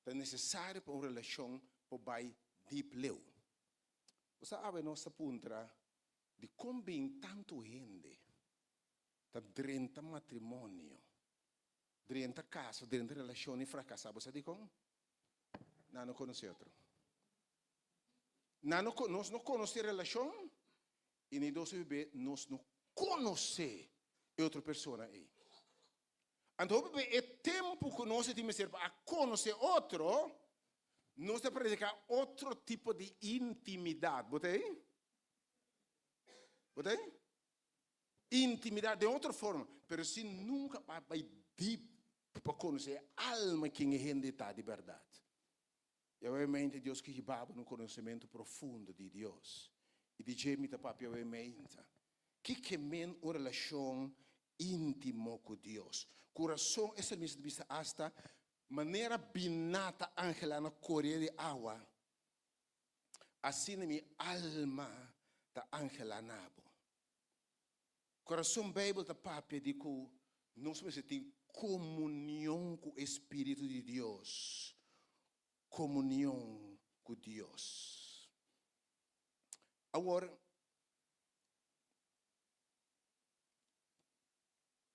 Ta nesesario pa un relashon por bai dip leu. Bo sa awe nos ta puntra dikon bin tantu hende ta drenta matrimonio, drenta kasa, drenta relashon i frakasá. Bo sa dikon? Nan no konosé otro. Nan no nos no konosé relashon i ni dos bibé nos no konosé e otro persona ei. Anto hopi be e tempu ku nos tin mester pa a konosé otro, nos ta prediká otro tipo di intimidat. Bo ta ei? Bo ta ei? Intimidat den otro forma, pero sin nunka pa bai dip pa konosé e alma ken e hende ta di bèrdat. I awe Dios ke hiba bo na un konosementu profundo di Dios. I di dje mi ta papia awe meinta. Ki ke men un relashon íntimo ku Dios? Kurason e salmista ta bisa asta manera biná ta anhelá na koria di awa, asina mi alma ta anhelá na bo. Kurason Beibel ta papia di ku nos mester tin komunion ku e spiritu di Dios. Komunion. ku Dios. Awor,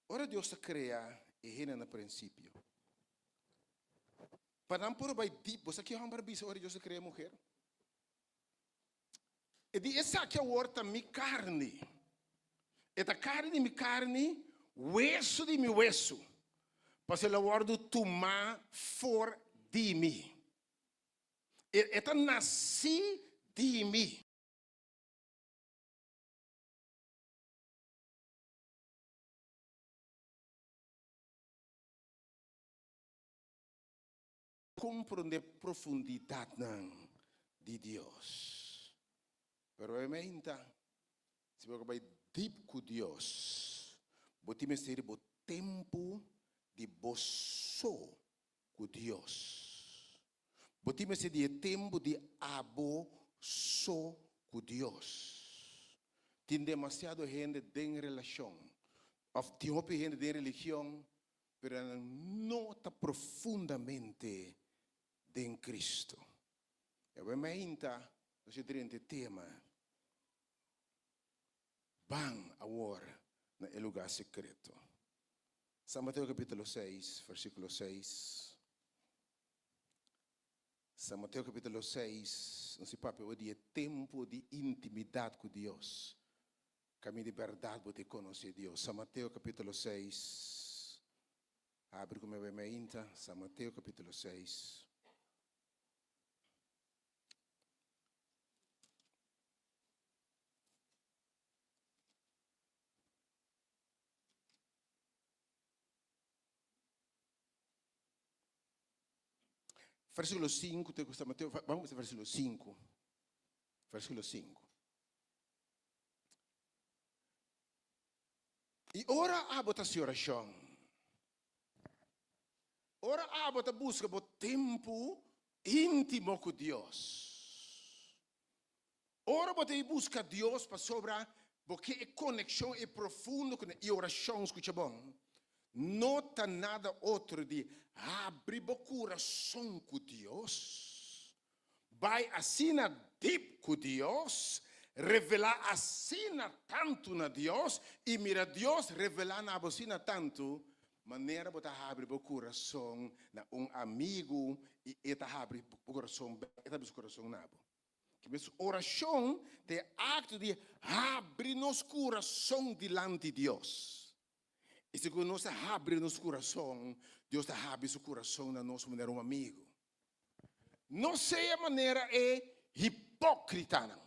ora Dios a krea e hende na prinsipio, pa nan por bai dip, bo sa ki hòmber a bisa ora Dios a krea e muher? E di, Esaki awor ta mi karni. E ta karni di mi karni, wesu di mi wesu, pasobra el a wòrdu tumá for di mi. E ta nasí di mi. Komprondé profundidatnan di Dios. Pero e meinta, si bo ke bai dip ku Dios, bo tin mester di bo tempu di bo so ku Dios. Bo tin mester di e tempu di abo so ku Dios. Tin demasiado hende den relashon, òf tin hopi hende den religion, pero nan no ta profundamente den Cristo. E awe mainta nos a drenta e tema, Ban awor na e lugar secreto. San Mateo capítulo 6, versículo 6. San Mateo capítulo 6, nos papia di e tempo di intimidad cu Dios. Kaminda di bèrdat bo ta konosé Dios. San Mateo kapítulo 6. Abri ku mi bai mainta. San Mateo kapítulo 6. Versíkulo 5, te ku San Mateo, vamos a versíkulo 5. Versíkulo 5. I ora abo ta hasi orashon, ora abo ta buska bo tempu íntimo ku Dios, ora bo ta i buska Dios pasobra bo ke e konekshon e profundo ku i orashon, skucha bon, no ta nada otro di habri bo kurason ku Dios. Bai asina dip ku Dios, revelá asina tantu na Dios i mira Dios revelá na bo asina tantu, manera bo ta habri bo kurason na un amigu i e ta habri bo kurason bèk, e ta habri su kurason na bo. Ki mes orashon ta e akto di habri nos kurason dilanti Dios. I segun nos ta habri nos kurason, Dios ta habri su kurason na nos manera un amigu. No sea manera e hipókritanan.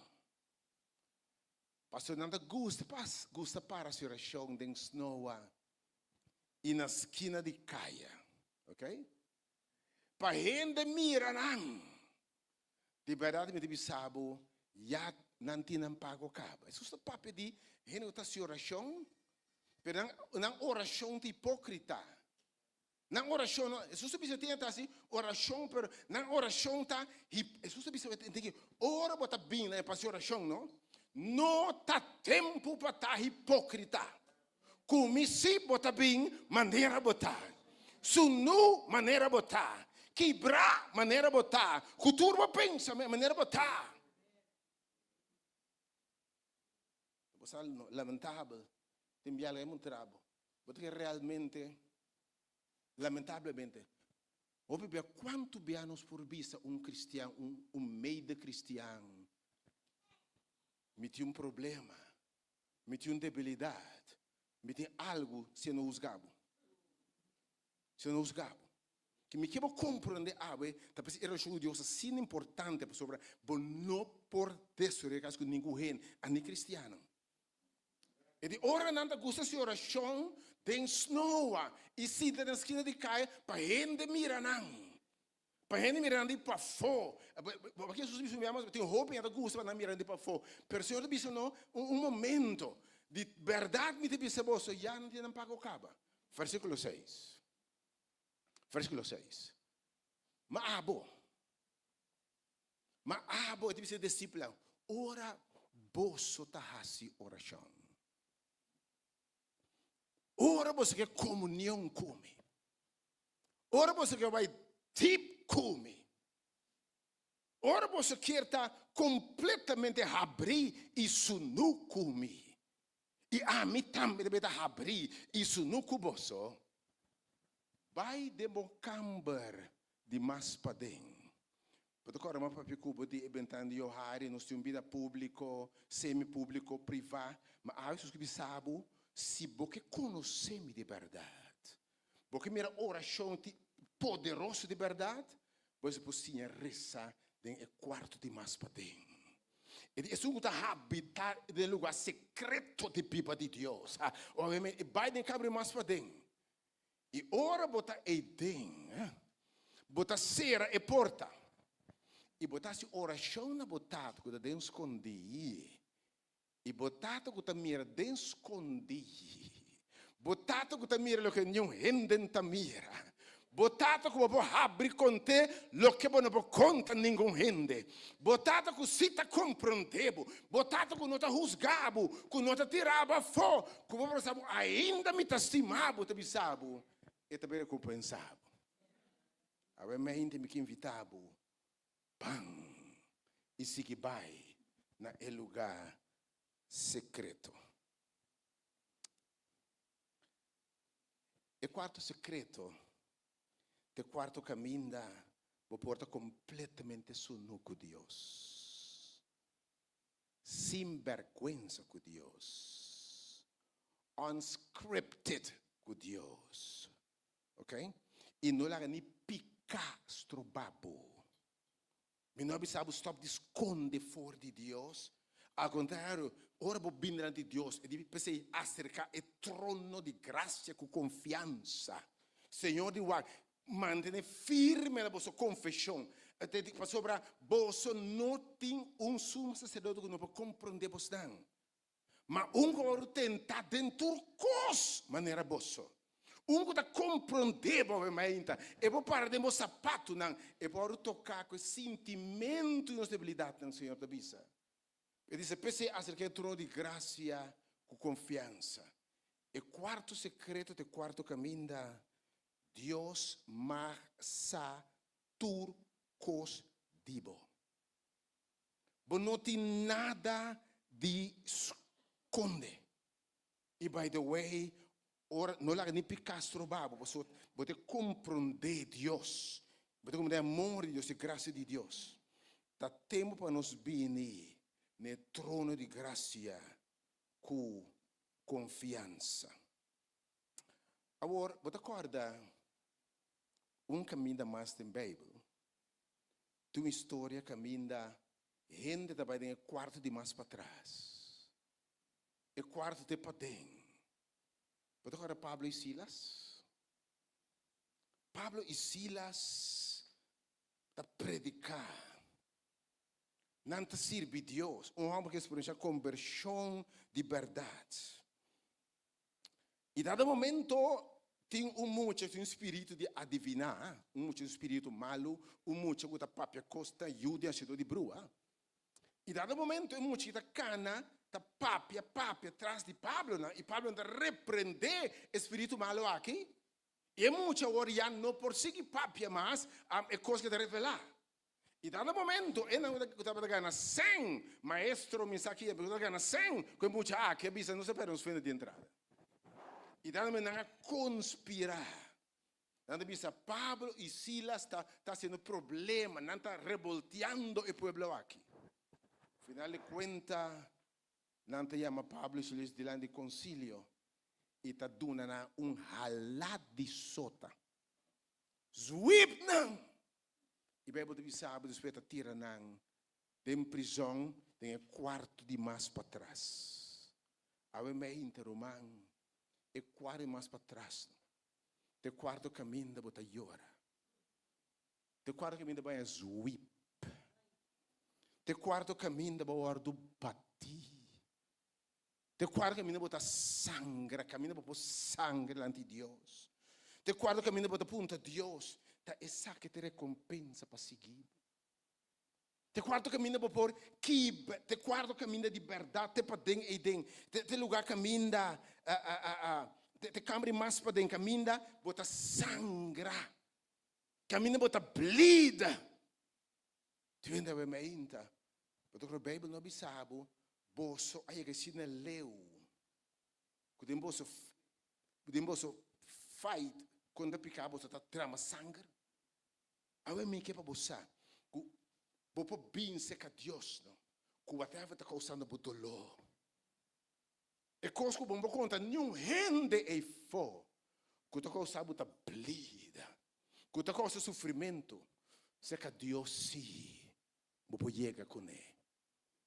Pasobra nan ta gusta pas gusta para hasi orashon den snoa i na skina di kaya, ok? Pa hende mira nan. Di bèrdat mi ta bisa bo, ya nan tin nan pago kaba. Hesus ta papia di hende ku ta hasi orashon, pero nan nan orashon ta hipókrita. Nan orashon no, Hesus ta bisa tin ta hasi orashon, pero nan orashon ta hip, Hesus ta bisa tin ki ora bo ta bin na e pa hasi orashon no, no ta tempu pa ta hipókrita. Ku mi si bo ta bin manera bo ta, sunu manera bo ta, kibrá manera bo ta, ku tur bo pensamentu manera bo ta. Bo sa lamentabel tin biaha e muntra bo. Bo ta kere realmente, lamentablemente, hopi bia kuantu bia nos por bisa un kristian, un un meide kristian, mi tin un problema, mi tin un debilidat, mi tin algu si e no husga bo. Si e no husga bo. Ke mi ke bo komprende awe ta p'esei e relashon ku Dios asina importante pasobra bo no por destruí kas ku ningun hende, ani kristiannan. E di ora nan ta gusta hasi orashon den snoa i sinta den skina di kaya pa hende mira nan. Pa hende mira nan di pafó. Bo ke Jesus bisa mi ama tin hopi hende ta gusta pa nan mira nan di pafó. Pero Señor ta bisa no un momento di bèrdat mi ta bisa boso ya nan tin nan pago kaba. Versíkulo seis. Versíkulo seis. Ma abo. Ma abo, e ta bisa e disipelnan, ora boso ta hasi orashon, ora boso ke komunion ku mi, ora boso ke bai dip ku mi. Ora boso kier ta kompletamente habrí i sunú ku mi, i ami tambe ta habrí i sunú ku boso, bai den bo kamber di mas paden. Bo ta kòrda mas papia ku bo di e bentana di Johari, nos tin un bida públiko, semi-públiko, privá, ma awe Hesus ke bisa bo, si bo ke konosé mi di bèrdat, bo ke mira orashon ti poderoso di bèrdat, bo mester por siña resa den e kuarto di mas paden. E di esun ku ta habitá den e lugá sekreto di biba di Dios, e bai den e kamber di mas paden. I ora bo ta eiden, bo ta sera e porta i bo ta hasi orashon na bo Tata ku ta den skondí. I bo Tata ku ta mira den skondí, bo Tata ku ta mira loke niun hende ta mira, bo Tata ku bo por habri kont'é loke bo no por konta ningun hende, bo Tata ku sí ta komprondé bo, bo Tata ku no ta husga bo, ku no ta tira bo afó, Ku bo por sa bo ainda mi ta stima bo, ta bisa bo, e ta bai rekompensa bo. Awe mente mi ke invita bo, ban i sigui bai na e lugá sekreto. E kuarto sekreto ta e kuarto kaminda bo por ta kompletamente sunú ku Dios. Sin bèrgwensa ku Dios. Unscripted ku Dios. Ok? I no laga ni piká stroba bo. Mi no a bisa bo stòp di skonde for di Dios. Al kontrario, ora bo bini dilanti di Dios, e dibi p'esei aserká e trono di grasia ku konfiansa. Señor di wak, Mantené firme na boso konfeshon, pasobra boso no tin un sumo saserdote ku no por komprondé bosnan, ma un ku a wòrdu tentá den tur kos manera boso, un ku ta komprondé bo mainta, e por para den bo sapatunan, e por wòrdu toká ku e sintimentu di nos debilidatnan, Señor ta bisa. E dise, P'esei aserká e trono di grasia ku konfiansa. E kuarto sekreto ta e kuarto kaminda Dios mag sa tur kos di bo. Bo no tin nada di skonde. I by the way, ora no laga ni piká stroba bo, pasobra bo ta komprondé Dios, bo ta komprondé amor di Dios, e grasia di Dios. Ta tempu pa nos bini na e trono di grasia ku konfiansa. Awor, bo ta kòrda un kaminda mas den Beibel? Tin un historia kaminda hende ta bai den e kuarto di mas patras. E kuarto te paden. Bo ta kòrda Pablo i Silas? Pablo i Silas ta prediká. Nan ta sirbi Dios. Un hòmber ku eksperenshá kombershon di bèrdat. I dado momento tin un mucha tin un spiritu di adiviná, un mucha un spiritu malu, un mucha ku ta papia kos ta yu di hasidó di brua. I dado momento e mucha ta kana ta papia papia tras di Pablonan i Pablonan ta reprendé e spiritu malu aki. I e mucha awor ya no por sigui papia mas e kos ke ta revelá. I dado momento e nan ku tabata gana sèn, maestro mi sa ki ku tabata gana sèn ku e mucha aki a bisa nos a pèrdè nos fenda di entrada. I dado momento nan a konspirá. Nan ta bisa Pablo i Silas ta ta hasiendo problema, nan ta rebolteando e pueblo aki. Final di kuenta nan ta yama Pablo i Silas dilanti di konsilio i ta duna nan un halá di sota. Zwip nan! I Bijbel ta bisa bo despues ta tira nan den prizon den e kuarto di mas patras. Awe meinta ruman, e kuarto di mas patras no. Ta e kuarto kaminda bo ta yora. Ta e kuarto kaminda bo a zwip. Ta e kuarto kaminda bo a wòrdu batí. Ta e kuarto kaminda bo ta sangra, kaminda bo por sangra dilanti Dios. Ta e kuarto kaminda bo ta puntra Dios, ta esaki ta e rekompensa pa sigui bo? Ta e kuarto kaminda bo por kibra, ta e kuarto kaminda di bèrdat te paden eiden, ta e lugar kaminda, ta e kamber di mas paden kaminda bo ta sangra, kaminda bo ta bleed. Tin hende mainta, pasobra Beibel no bisa bo, boso a yega asina leu ku den boso den boso fight kontra piká boso ta drama sanger. Awe mi ke pa bo sa ku bo por bin serka Dios no ku whatever ta kousando bo doló. E kos ku bo no por konta niun hende eifó ku ta kousa bo ta blida, ku ta kousa sufrimentu, serka Dios sí bo por yega kuné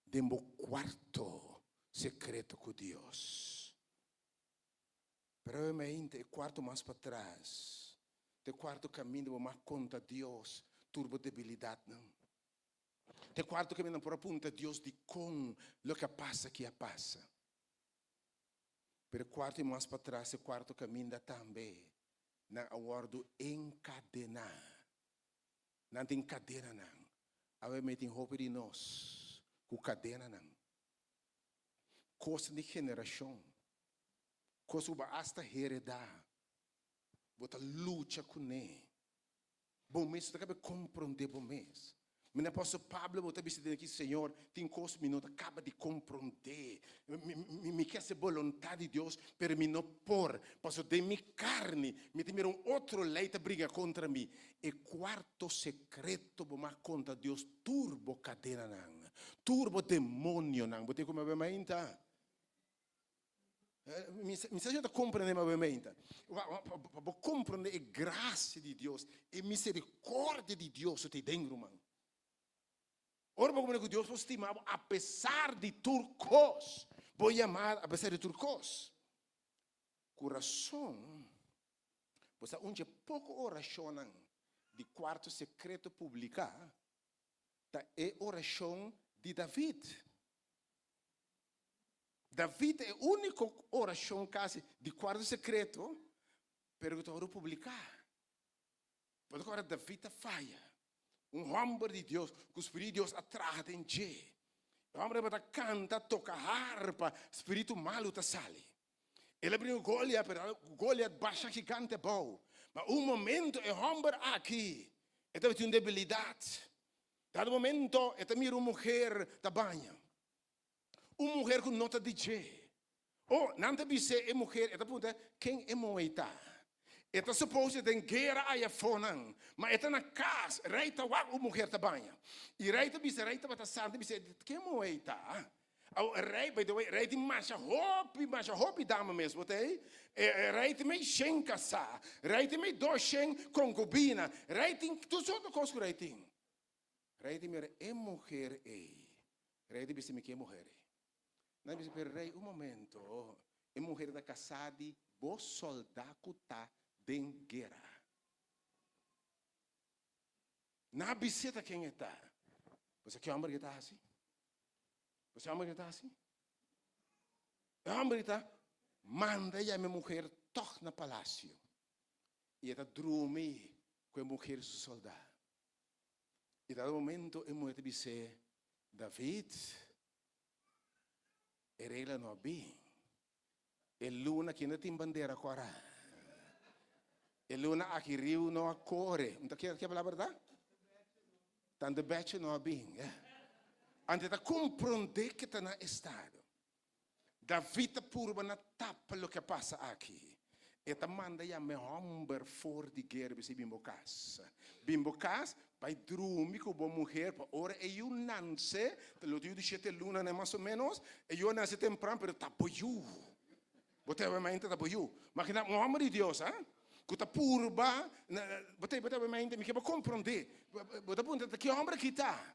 den bo kuarto sekreto ku Dios. Pero awe mainta e kuarto mas patras ta e kuarto kaminda bo mas konta Dios tur bo debilidatnan. Ta e kuarto kaminda por a puntra Dios dikon loke a pasa ki a pasa. Pero e kuarto i mas patras e kuarto kaminda tambe nan a wòrdu enkadená. Nan tin kadenanan. Awe mi tin hopi di nos ku kadenanan. Kosnan di generashon, kos ku bo asta heredá, bo ta lucha kuné. Bo mes no ta kaba komprondé bo mes. Mi na apòstel Pablo bo ta bisa den aki, Señor, tin kos mi no ta kaba di komprondé. Mi mi ke hasi boluntat di Dios, pero mi no por, pasobra den mi karni mi ta mira un otro lei ta bringa kontra mi. E kuarto sekreto bo mas konta Dios tur bo kadenanan, tur bo demonionan. Bo tin ku mi awe mainta? Mi sa si bo ta komprendé mi awe mainta. Pa bo komprendé e grasia di Dios, e miserikordia di Dios ku ta den, ruman. Ora bo komprendé ku Dios por stima bo apesar di tur kos, bo yamá apesar di tur kos. Ku rason, bo sa un dje poko orashonnan di kuarto sekreto publiká ta e orashon di David. David ta e úniko orashon kasi di kuarto sekreto pero ku ta wòrdu publiká. Pasobra ora David ta faya, un hòmber di Dios ku spiritu di Dios a traha den dje, e hòmber tabata kanta, toka harpa, spiritu malu ta sali. El a bringa ku Goliat, pero Goliat basha gigante abou. Ma un momento e hòmber aki e tabatin un debilidat. Dado momento e ta mira un muher ta baña. Un muher ku no ta di dje. Oh, nan ta bis'é e muher, e ta puntra, ken e moe ta? E ta supose den guera aya afonan, ma e ta na kas, rei ta wak un muher ta baña. I rei ta bisa, rei tabata sa, ta bis'é, ken moe ta? Awo, rei, by the way, rei tin masha hopi, masha hopi dama mes, bo ta ei? E rei tin mei shen kasá, rei tin mei dos shen konkubina, rei tin tur sorto kos ku rei tin. Rei di mira e muher ei. Rei di bisa mi ke muher ei. Nan bisa pero rei un momento e muher ta kasá di bo soldá ku ta den guera. Nan a bis'é ta ken e ta. Bo sa ke hòmber ke ta hasi? Bo sa hòmber ke ta hasi? E hòmber ta manda yama e muher tòg na palasio i e ta drumi ku e muher su soldá. I dado momento e muher ta bis'é, David, e regla no a bin. E luna aki no tin bandera kòrá. E luna aki riu no a kore. Un ta kere ki palabra ta? Tante Betje no a bin. Anto e ta komprondé ke ta na estado. David ta purba na tapa loke a pasa aki. E ta manda yama e hòmber for di guera bisa, Bin bo kas. Bin bo kas, bai drumi ku bo muher, pa ora e yu nanse, ta lo yu di shete lunanan mas o ménos, e yu a nanse tempran, pero ta bo yu. Bo ta bai mainta ta bo yu. Magina un hòmber di Dios, ha, ku ta purba, bo ta bai mainta, mi ke bo komprondé. Bo ta puntra, ta ki hòmber aki ta?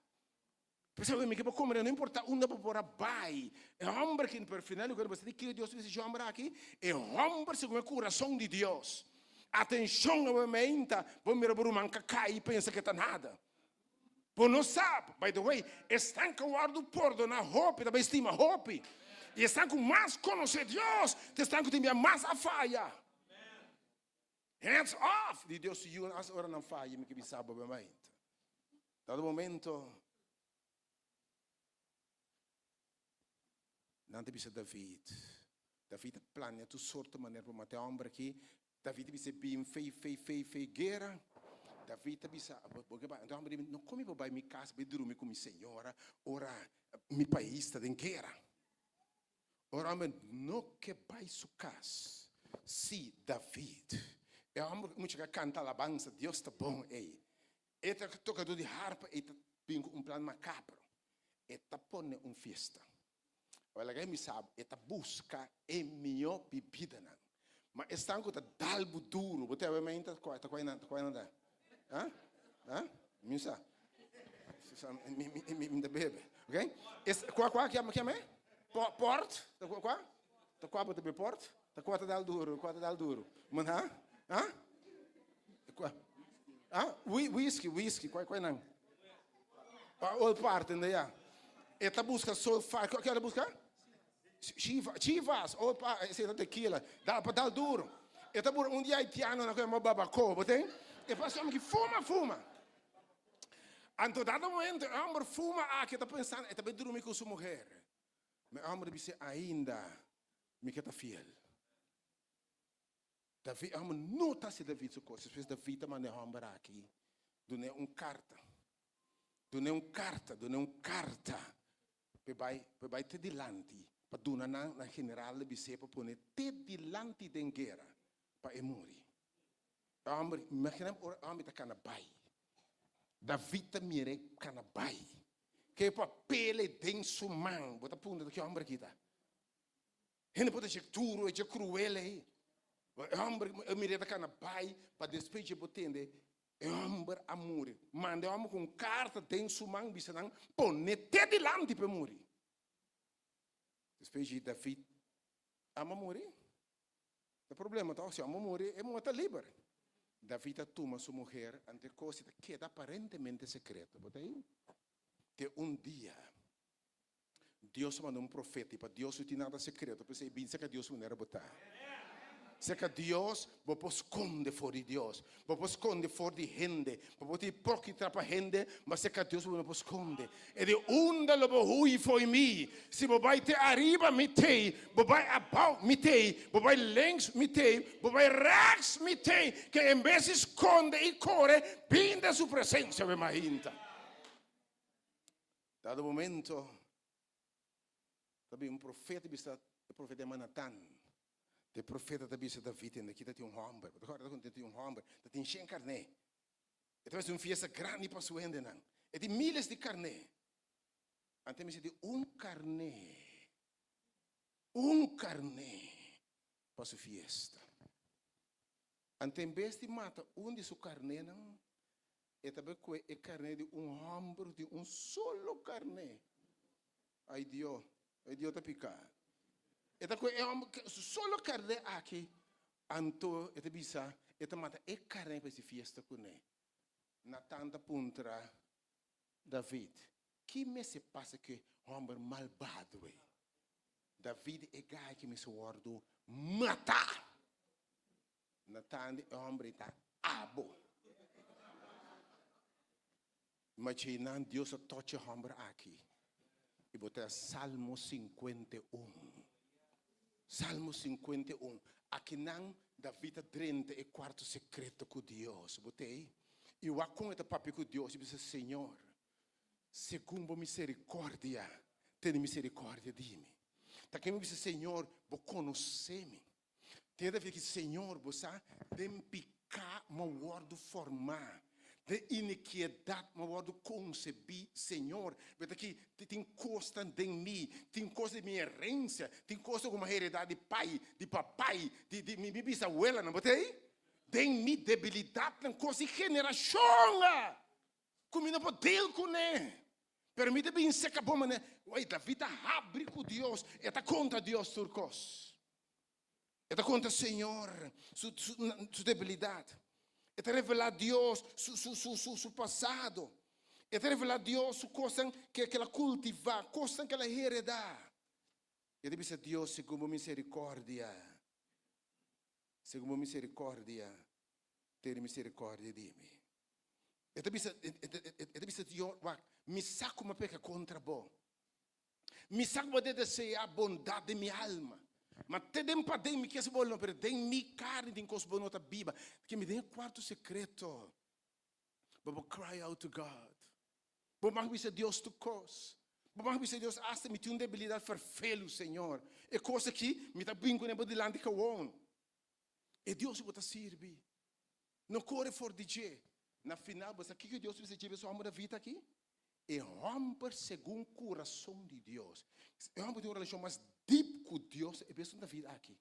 P'esei mi ke bo komprende, no importa unda bo por a bai, e hòmber ki, pero final di kuenta bo sa di kiko Dios ta bisa e hòmber aki? E hòmber segun e kurason di Dios. Atenshon awe meinta, bo mira bo ruman ka kai i pensa ke ta nada. Bo no sa, by the way, esnan ku a wòrdu pordoná hopi ta bai stima hopi. I esnan ku mas konosé Dios ta esnan ku tin bia mas a faya. Hands off di Dios su yunan hasta ora nan faya mi ke bisa bo awe meinta. Dado momento, nan ta bisa David, David a plania tur sorto manera pa mata e homber aki. David a bisa bin fei, fei, fei, fei guera. David ta bisa, Bo ke bai? Anto hòmber di, No komi bo bai mi kas bai drumi ku mi señora ora mi pais ta den guera. Ora hòmber no ke bai su kas. Sí, David, e hòmber ku mucha ka kanta alabansa, Dios ta bon ei. E ta tokadó di harpa, ei ta bin ku un plan makabro. E ta pone un fiesta. Awor laga mi sa, e ta buska e mihó bibidanan. Ma esnan ku ta dal bo duru, bo ta yawe mainta ta kua nan, ta kua nan ta? Ha? Ha? Mi sa. Mi, mi, mi ta bebe. Ok? Es, kua, kua, kiama, kiama e? Port? Ta kua, kua? Ta kua bo ta bebe port? Ta kua ta dal duru, kua ta dal duru? Man, ha? Ha? Kua? Ha? Whisky, whisky, kua, kua nan? Old part in ya. E ta buska sol fa, kua ta buska? Chivas, Chivas, old part, ese ta tequila. Dal pa dal duro. E ta bura un di haitiano na ku babacoa, bo ten? E pasa homber ki fuma, fuma. Anto dado momento e homber fuma aki e ta pensando, e ta bai drumi ku su muher. Ma e homber bisa ainda mi ke ta fiel. David, e hòmber no ta hasi David su kos. Despues David ta manda e hòmber aki dun'é un karta. Dun'é un karta, dun'é un karta pa e bai, pa e bai te dilanti, pa duna nan na general di bis'é pa pone te dilanti den guera pa e muri. E hòmber, imagina ora e hòmber ta kana bai. David ta mira e kana bai. Ke e papel ei den su man, bo ta puntra ta ki hòmber aki ta? Hende por ta dje duro e dje cruel ei. E homber e mira ta cana bai pa despues dje bo tende e homber a muri. Manda e homber cu un carta den su man bisa nan pone te dilanti pa e muri. Despues dje David ama muri. E problema ta si homber muri e muher ta liber. David a tuma su muher ante cos ta keda aparentemente secreto. Bo ta ei? Te un dia. Dios a manda un profeta i pa Dios no tin nada sekreto, p'esei bin serka Dios manera bo ta. Serka Dios bo por skonde for di Dios, bo por skonde for di hende, bo por tin hipókrita pa hende, ma serka Dios bo no por skonde. E di, Unda lo bo hui fo'i mi? Si bo bai te ariba, mi t'ei, bo bai abou, mi t'ei, bo bai links, mi t'ei, bo bai rèks, mi t'ei, ke en bes di skonde i kore, bin den su presensia bo mahinta. Dado momento, ta bin un profeta bisa, e profeta yama Natan. E profeta ta bisa David, Tende aki ta tin un hòmber. Bo ta kòrda ku tin un hòmber, ta tin shen karné. E ta hasi un fiesta grandi pa su hendenan. E tin miles di karné. Anto e mester di un karné, un karné pa su fiesta. Anto en bes di mata un di su karnénan, e ta bai kue e karné di un hòmber di un solo karné. Ai Dio, ai Dio ta piká. E ta kue e hòmber su solo karné aki, anto e ta bisa, e ta mata e karné pa hasi fiesta kuné. Natan ta puntra David, Ki mester pasa ku e hòmber malbado ei? David, E gai ki mester wòrdu matá. Natan di e hòmber ei ta abo. Ma djeinan Dios a tocha e hòmber aki i bo ta Salmo 51. Salmo 51. Akinan David a drenta e kuarto sekreto ku Dios. Bo ta ei? I wak kon e ta papia ku Dios i bisa, Señor, segun bo miserikordia, tene miserikordia di mi. Ta ke mi bisa, Señor, bo konosé mi. Tin David ki, Señor, bo sa, den piká mi a wòrdu formá, den inikiedat mi a wòrdu konsebí, Señor. Bo ta ki, tin kosnan den mi, tin kos di mi herensia, tin kosnan ku mi a heredá di pai, di papai, di di mi bisabuelanan. Bo ta ei? Den mi debilidatnan, kos di generashon ku mi no por deal kuné. Pero mi ta bin seka bo manera, Wey, David ta habri ku Dios, e ta konta Dios tur kos. E ta konta Señor su, su, su debilidat. E ta revelá Dios su, su, su, su, su pasado. E ta revelá Dios su kosnan ke, ke el a kultivá, kosnan ke el a heredá. E ta bisa Dios, segun bo miserikordia, segun bo miserikordia, tene miserikordia di mi. E ta bisa, e ta bisa Dios, wak, mi sa ku mi a peka kontra bo. Mi sa ku bo ta deseá bondat den mi alma. Ma te den paden mi kier ser bo, pero den mi karni tin kos bo no ta biba. Ke mi den e kuarto sekreto. Bo por cry out to God. Bo mag bisa Dios tur kos. Bo mag bisa Dios, Asta mi tin un debilidat ferfelu, Señor. E kos aki, mi ta bin kuné bo dilanti kawon. E Dios ku bo ta sirbi. No kore for di dje. Na final, bo sa kiko Dios bisa dje su hòmber David aki? E hòmber segun kurason di Dios. E hòmber tin un relashon mas dip ku Dios, e bes un David aki.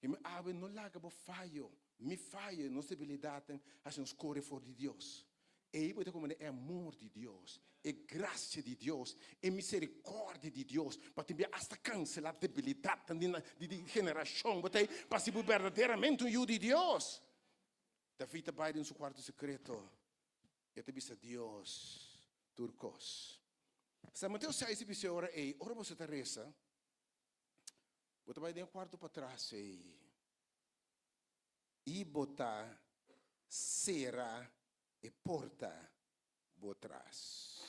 I mi awe no laga bo fayo, mi fayo, nos debilidatnan hasi nos kore for di Dios. Ei bo ta komprende e amor di Dios, e grasia di Dios, e miserikòrdia di Dios, pa tin bia asta kanselá debilidatnan di di generashon bo ta ei pa si bo berdaderamente un yu di Dios. David ta bai den su kuarto sekreto i e ta bisa Dios tur kos. San Mateo seis ta bisa e ora ei, ora boso ta resa, Bo ta bai den e kuarto patras ei i bo ta sera e porta bo tras.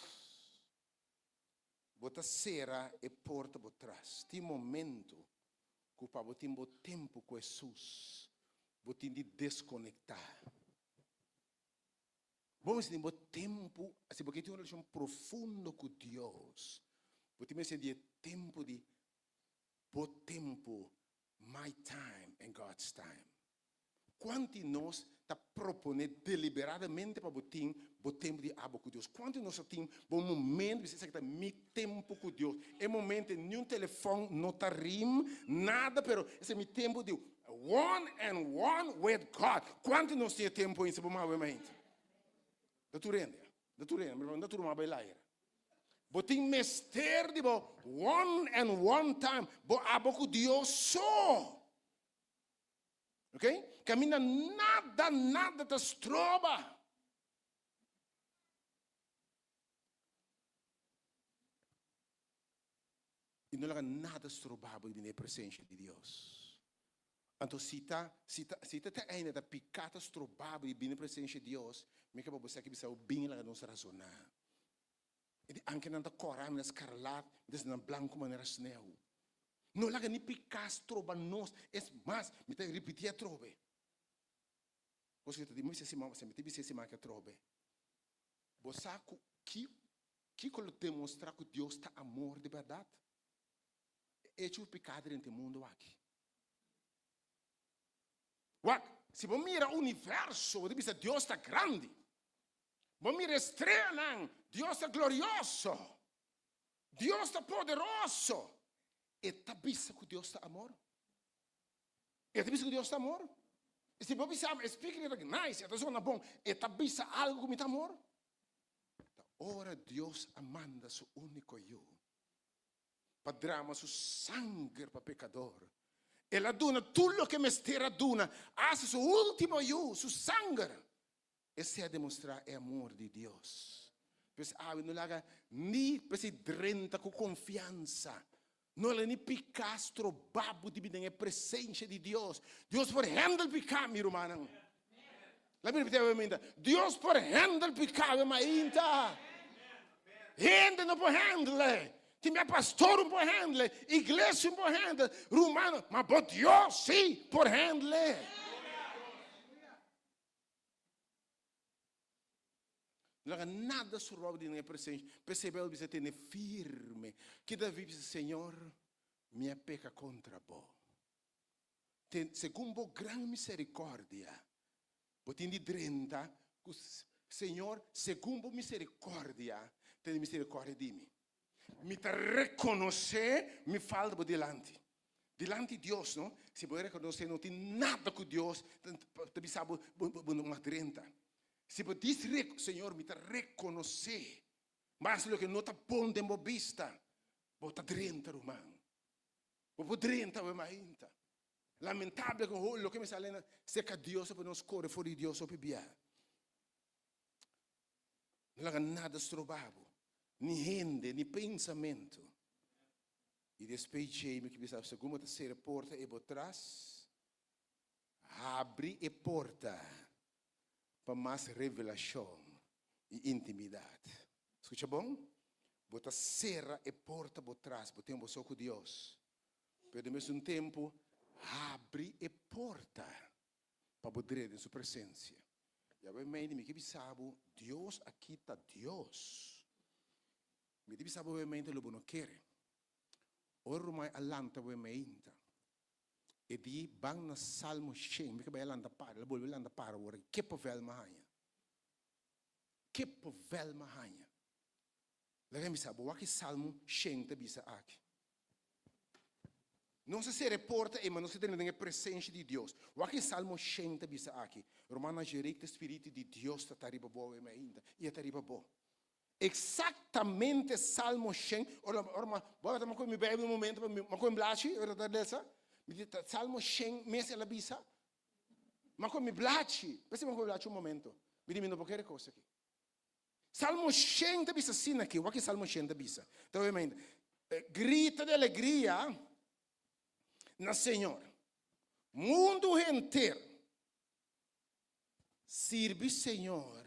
Bo ta sera e porta bo tras. Tin momento ku pa bo tin bo tempu ku Hesus, bo tin di deskonektá. Bo mester tin bo tempu, si bo ke tin un relashon profundo ku Dios, bo tin mester di e tempu di bo tempu, my time and God's time. Kuantu di nos ta proponé deliberadamente pa bo tin bo tempu di abo ku Dios? Kuantu di nos ta tin bo momento, bisa esaki ta mi tempu ku Dios? E momento niun telefòn no ta rim, nada, pero esei mi tempu di One and one with God. Kuantu nos tin e tempu ainda bo mawe mainta? Da tur hende, da tur hende, da tur mawe laira. Bo tin mester di bo one and one time, bo abo ku Dios so. Ok? Kaminda nada, nada ta stroba. I no laga nada stroba bo di bini e presencia di Dios. Anto si ta, si ta, si ta te einde ta pica ta stroba bo di bini e presencia di Dios, mi ke pa bo sa ki bisa bo bin laga nos razona. E di anke nan ta cora mi na scarlat, mi ta haci nan blanco manera sneu. No laga ni pica stroba nos, es mas, mi ta ripiti atrobe. Cos cu ta di, mi bisa e siman, mi ta bisa e siman aki atrobe. Bo sa cu ki Kiko lo demostrá ku Dios ta amor di bèrdat? E echo ku piká drenta e mundu aki. Wak, si bo mira universo, bo ta bisa Dios ta grandi. Bo mira e streanan, Dios ta glorioso. Dios ta poderoso. E ta bisa ku Dios ta amor? E ta bisa ku Dios ta amor? I si bo bisa, e speaker ta nice, e ta sona bon, e ta bisa algu ku mi ta amor? Ta ora Dios a manda su úniko Yu pa drama su sanger pa pekador. El a duna tur loke mester a duna, asta su último Yu, su sanger. Esei a demostrá e amor di Dios. Pues awe no laga ni p'esei drenta ku konfiansa. No laga ni piká stroba bo di bini den e presensia di Dios. Dios por handle piká, mi rumannan. La mi repetí awe mainta. Dios por handle piká awe mainta. Hende no por handle. Tin bia pastor un por handle, iglesia un por handle, rumannan, ma bo Dios sí por handle. No laga nada stroba bo di den e presencia. P'esei Bijbel bisa tene firme. Ke David bisa, Señor, mi a peca contra bo. Ten, segun bo gran misericordia, bo tin di drenta cu Señor, segun bo misericordia, tene misericordia di mi. Mi ta reconoce mi falta bo dilanti. Dilanti Dios, no? Si bo reconoce no tin nada cu Dios ta bisa bo, bo no mag drenta. Si bo dis, Señor, mi ta reconoce mas loke no ta bon den bo bista, bo ta drenta, ruman. Bo por drenta awe mainta. Lamentable cu loke mi sali na cerca Dios pa nos core for di Dios hopi bia. No laga nada stroba bo, ni hende, ni pensamentu. I despues djei mi ke bisa, segun bo ta sera e porta e bo tras, habri e porta pa mas revelashon i intimidat. Skucha bon? Bo ta sera e porta bo tras, bo tin bo so ku Dios. Pero den mesun tempu, habri e porta pa bo drenta den su presensia. Yahweh mei di mi ke bisa bo, Dios aki ta Dios. Mi ta bisa bo obviamente lo bo no kere. Ora ruman a lanta bo e meinta, e di ban na Salmo shen, mi ke bai a lanta para, el a bolbe lanta para awor, kippenvel mi a haña. Kippenvel mi a haña. Laga mi bisa bo, wak e Salmo shen ta bisa aki. Nos a sera e porta ei, ma nos a tene den e presencia di Dios. Wak e Salmo shen ta bisa aki. Rumannan Jerick, ta Spiritu di Dios ta ta riba bo awe mainta, i e ta riba bo. Exactamente Salmo shen, ora ora ma bo a ta mi Bijbel un momento pa mi ma koe blachi ora ta lesa, mi di ta Salmo shen mes el a bisa, ma koe mi blachi, p'esei mi koe blachi un momento, mi di mi no por kere kos aki. Salmo shen ta bisa asina aki, wak Salmo shen ta bisa, ta obi mainta, grita di alegria na Señor, mundu henter. Sirbi Señor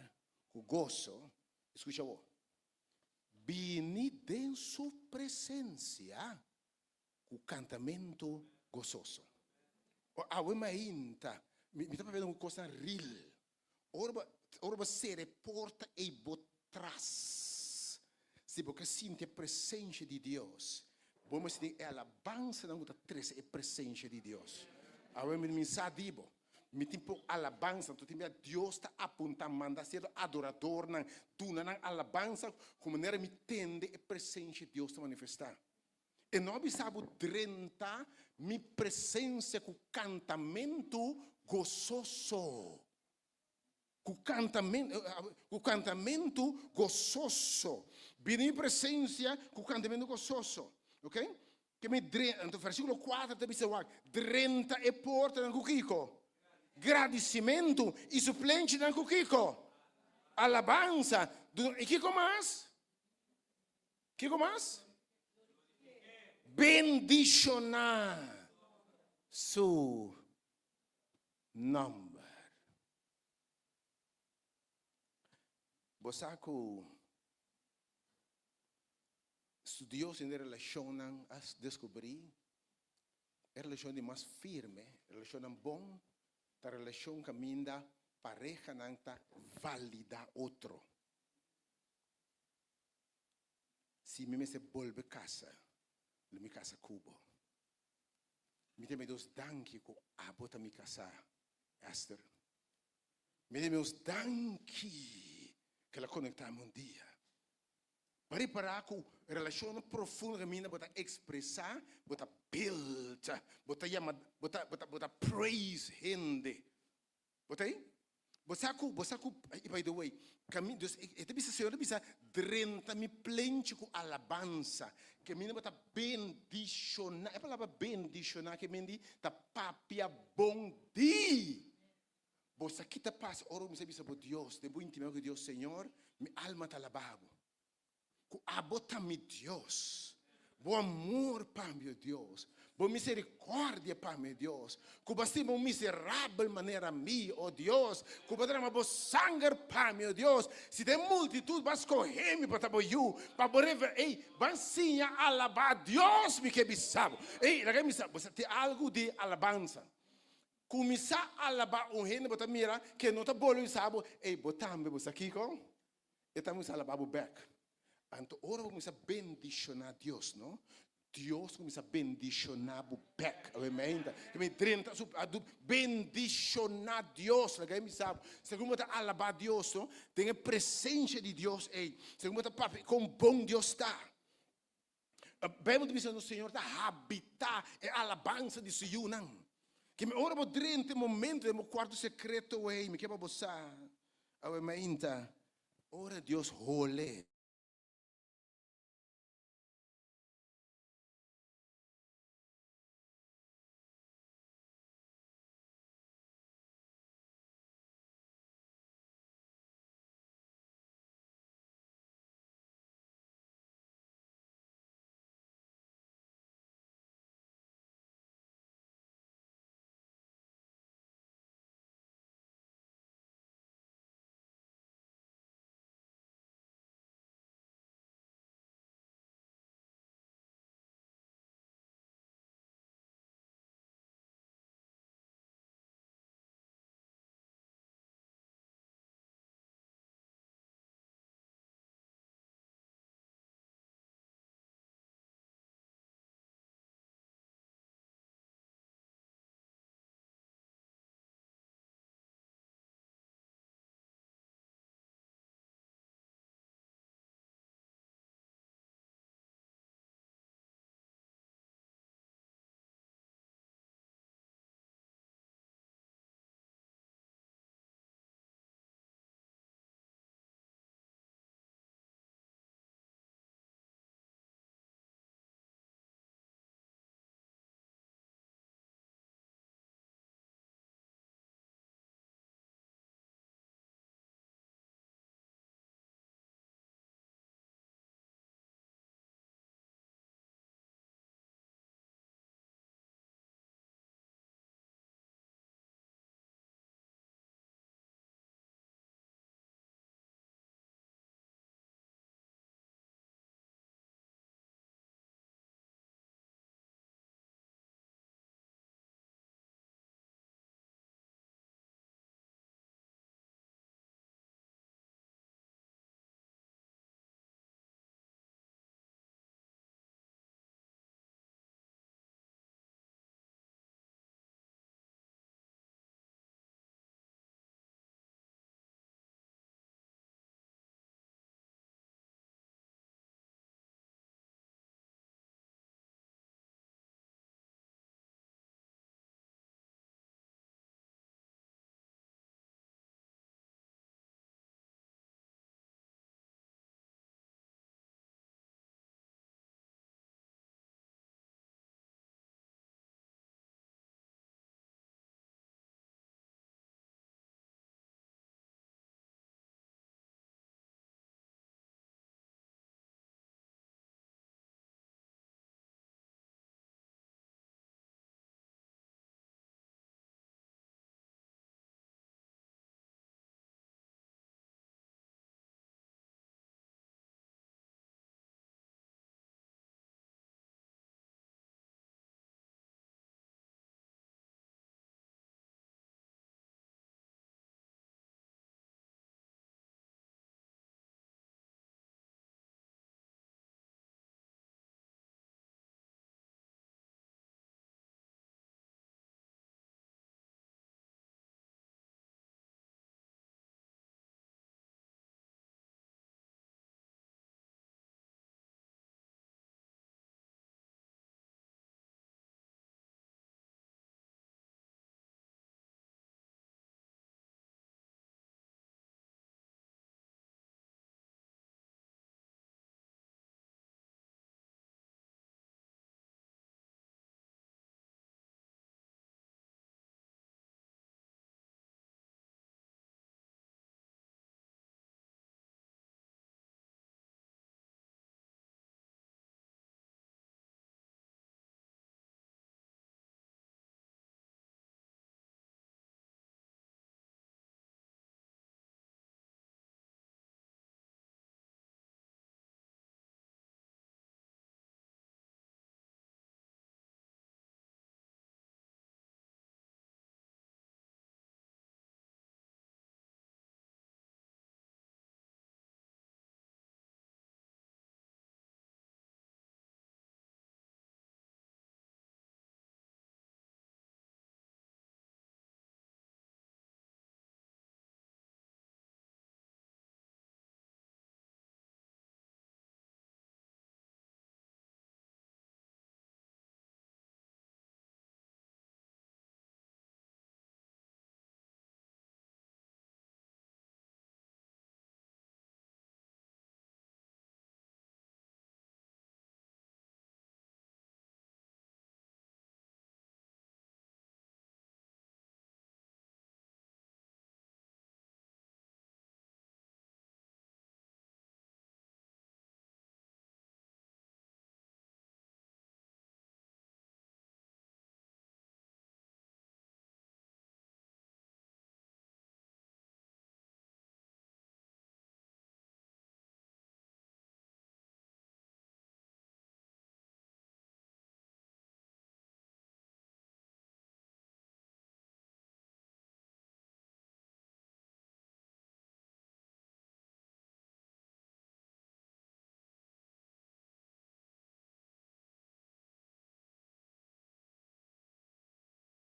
ku goso, skucha bo, bini den su presensia ku kantamentu gososo. O awe mainta, mi ta papia den un kosnan ril. Ora bo, ora bo sera e porta ei bo tras, si bo ke sinti e presensia di Dios, bo mester tin e alabansanan ku ta trese e presensia di Dios. Awe mi sa di bo. Mi tin por alabansa, anto tin bia Dios ta apunta manda sierto adoradornan duna nan alabansa ku manera mi tende e presensia di Dios ta manifesta. E no a bisa bo drenta mi presensia ku kantamentu gososo. Ku kantamentu, ku kantamentu gososo. Bini mi presensia ku kantamentu gososo. Ok? Ke mi dre, anto versíkulo kuater ta bisa wak, drenta e portanan ku kiko? Gradisimentu, i su plenchinan ku kiko? Alabansa. I kiko mas? Kiko mas? Bendishoná su nòmber. Bo sa ku studioso den relashonnan a deskubrí e relashon di mas firme, relashonnan bon, ta relashon kaminda parehanan ta validá otro. Si mi mester bolbe kasa, lo mi kasa ku bo. Mi ta Dios danki ku abo ta mi kasá, Esther. Mi ta Dios danki ku el a konektá mi un dia. Bo a ripará ku relashonnan profundo kaminda bo ta ekspresá, bo ta build, bo ta yama, bo ta, bo ta, bo ta praise hende. Bo ta ei? Bo sa ku, bo sa ku, i by the way, kamin, dus e ta bisa, Señor ta bisa, drenta mi plenchi ku alabansa, kaminda bo ta bendishoná, e palabra bendishoná ke men di ta papia bon di. Bo sa ki ta pasa ora bo kuminsá bisa bo Dios, den bo intimidad ku Dios, Señor, mi alma ta alabá bo. Ku abo ta mi Dios. Bo amor pa mi, o Dios. Bo miserikòrdia pa mi, o Dios. Ku bo a stima un miserabel manera mi, o Dios. Ku bo a drama bo sanger pa mi, o Dios. Si den multitut bo a skohe mi pa ta bo yu, pa bo revelá, ey, ban siña alabá Dios, mi ke bisa bo. Ey, laga mi sa, bo sa tin algu di alabansa. Kuminsá alabá un hende bo ta mira ke no ta bolo bisa bo, ey, bo tambe bo sa kiko? E ta kuminsá alabá bo bèk. Anto ora bo kuminsá bendishoná Dios, no? Dios kuminsá bendishoná bo bèk. Awe meinta. Ke mi drenta su bendishoná Dios. Laga e bisa bo. Segun bo ta alabá Dios, no? Den e presensia di Dios ei. Segun bo ta papia kon bon Dios ta. Bijbel ta bisa nos Señor ta habitá e alabansa di su yunan. Ke mi ora bo drenta e momento den bo kuarto sekreto ei, mi ke pa bo sa, awe mainta, ora Dios hole.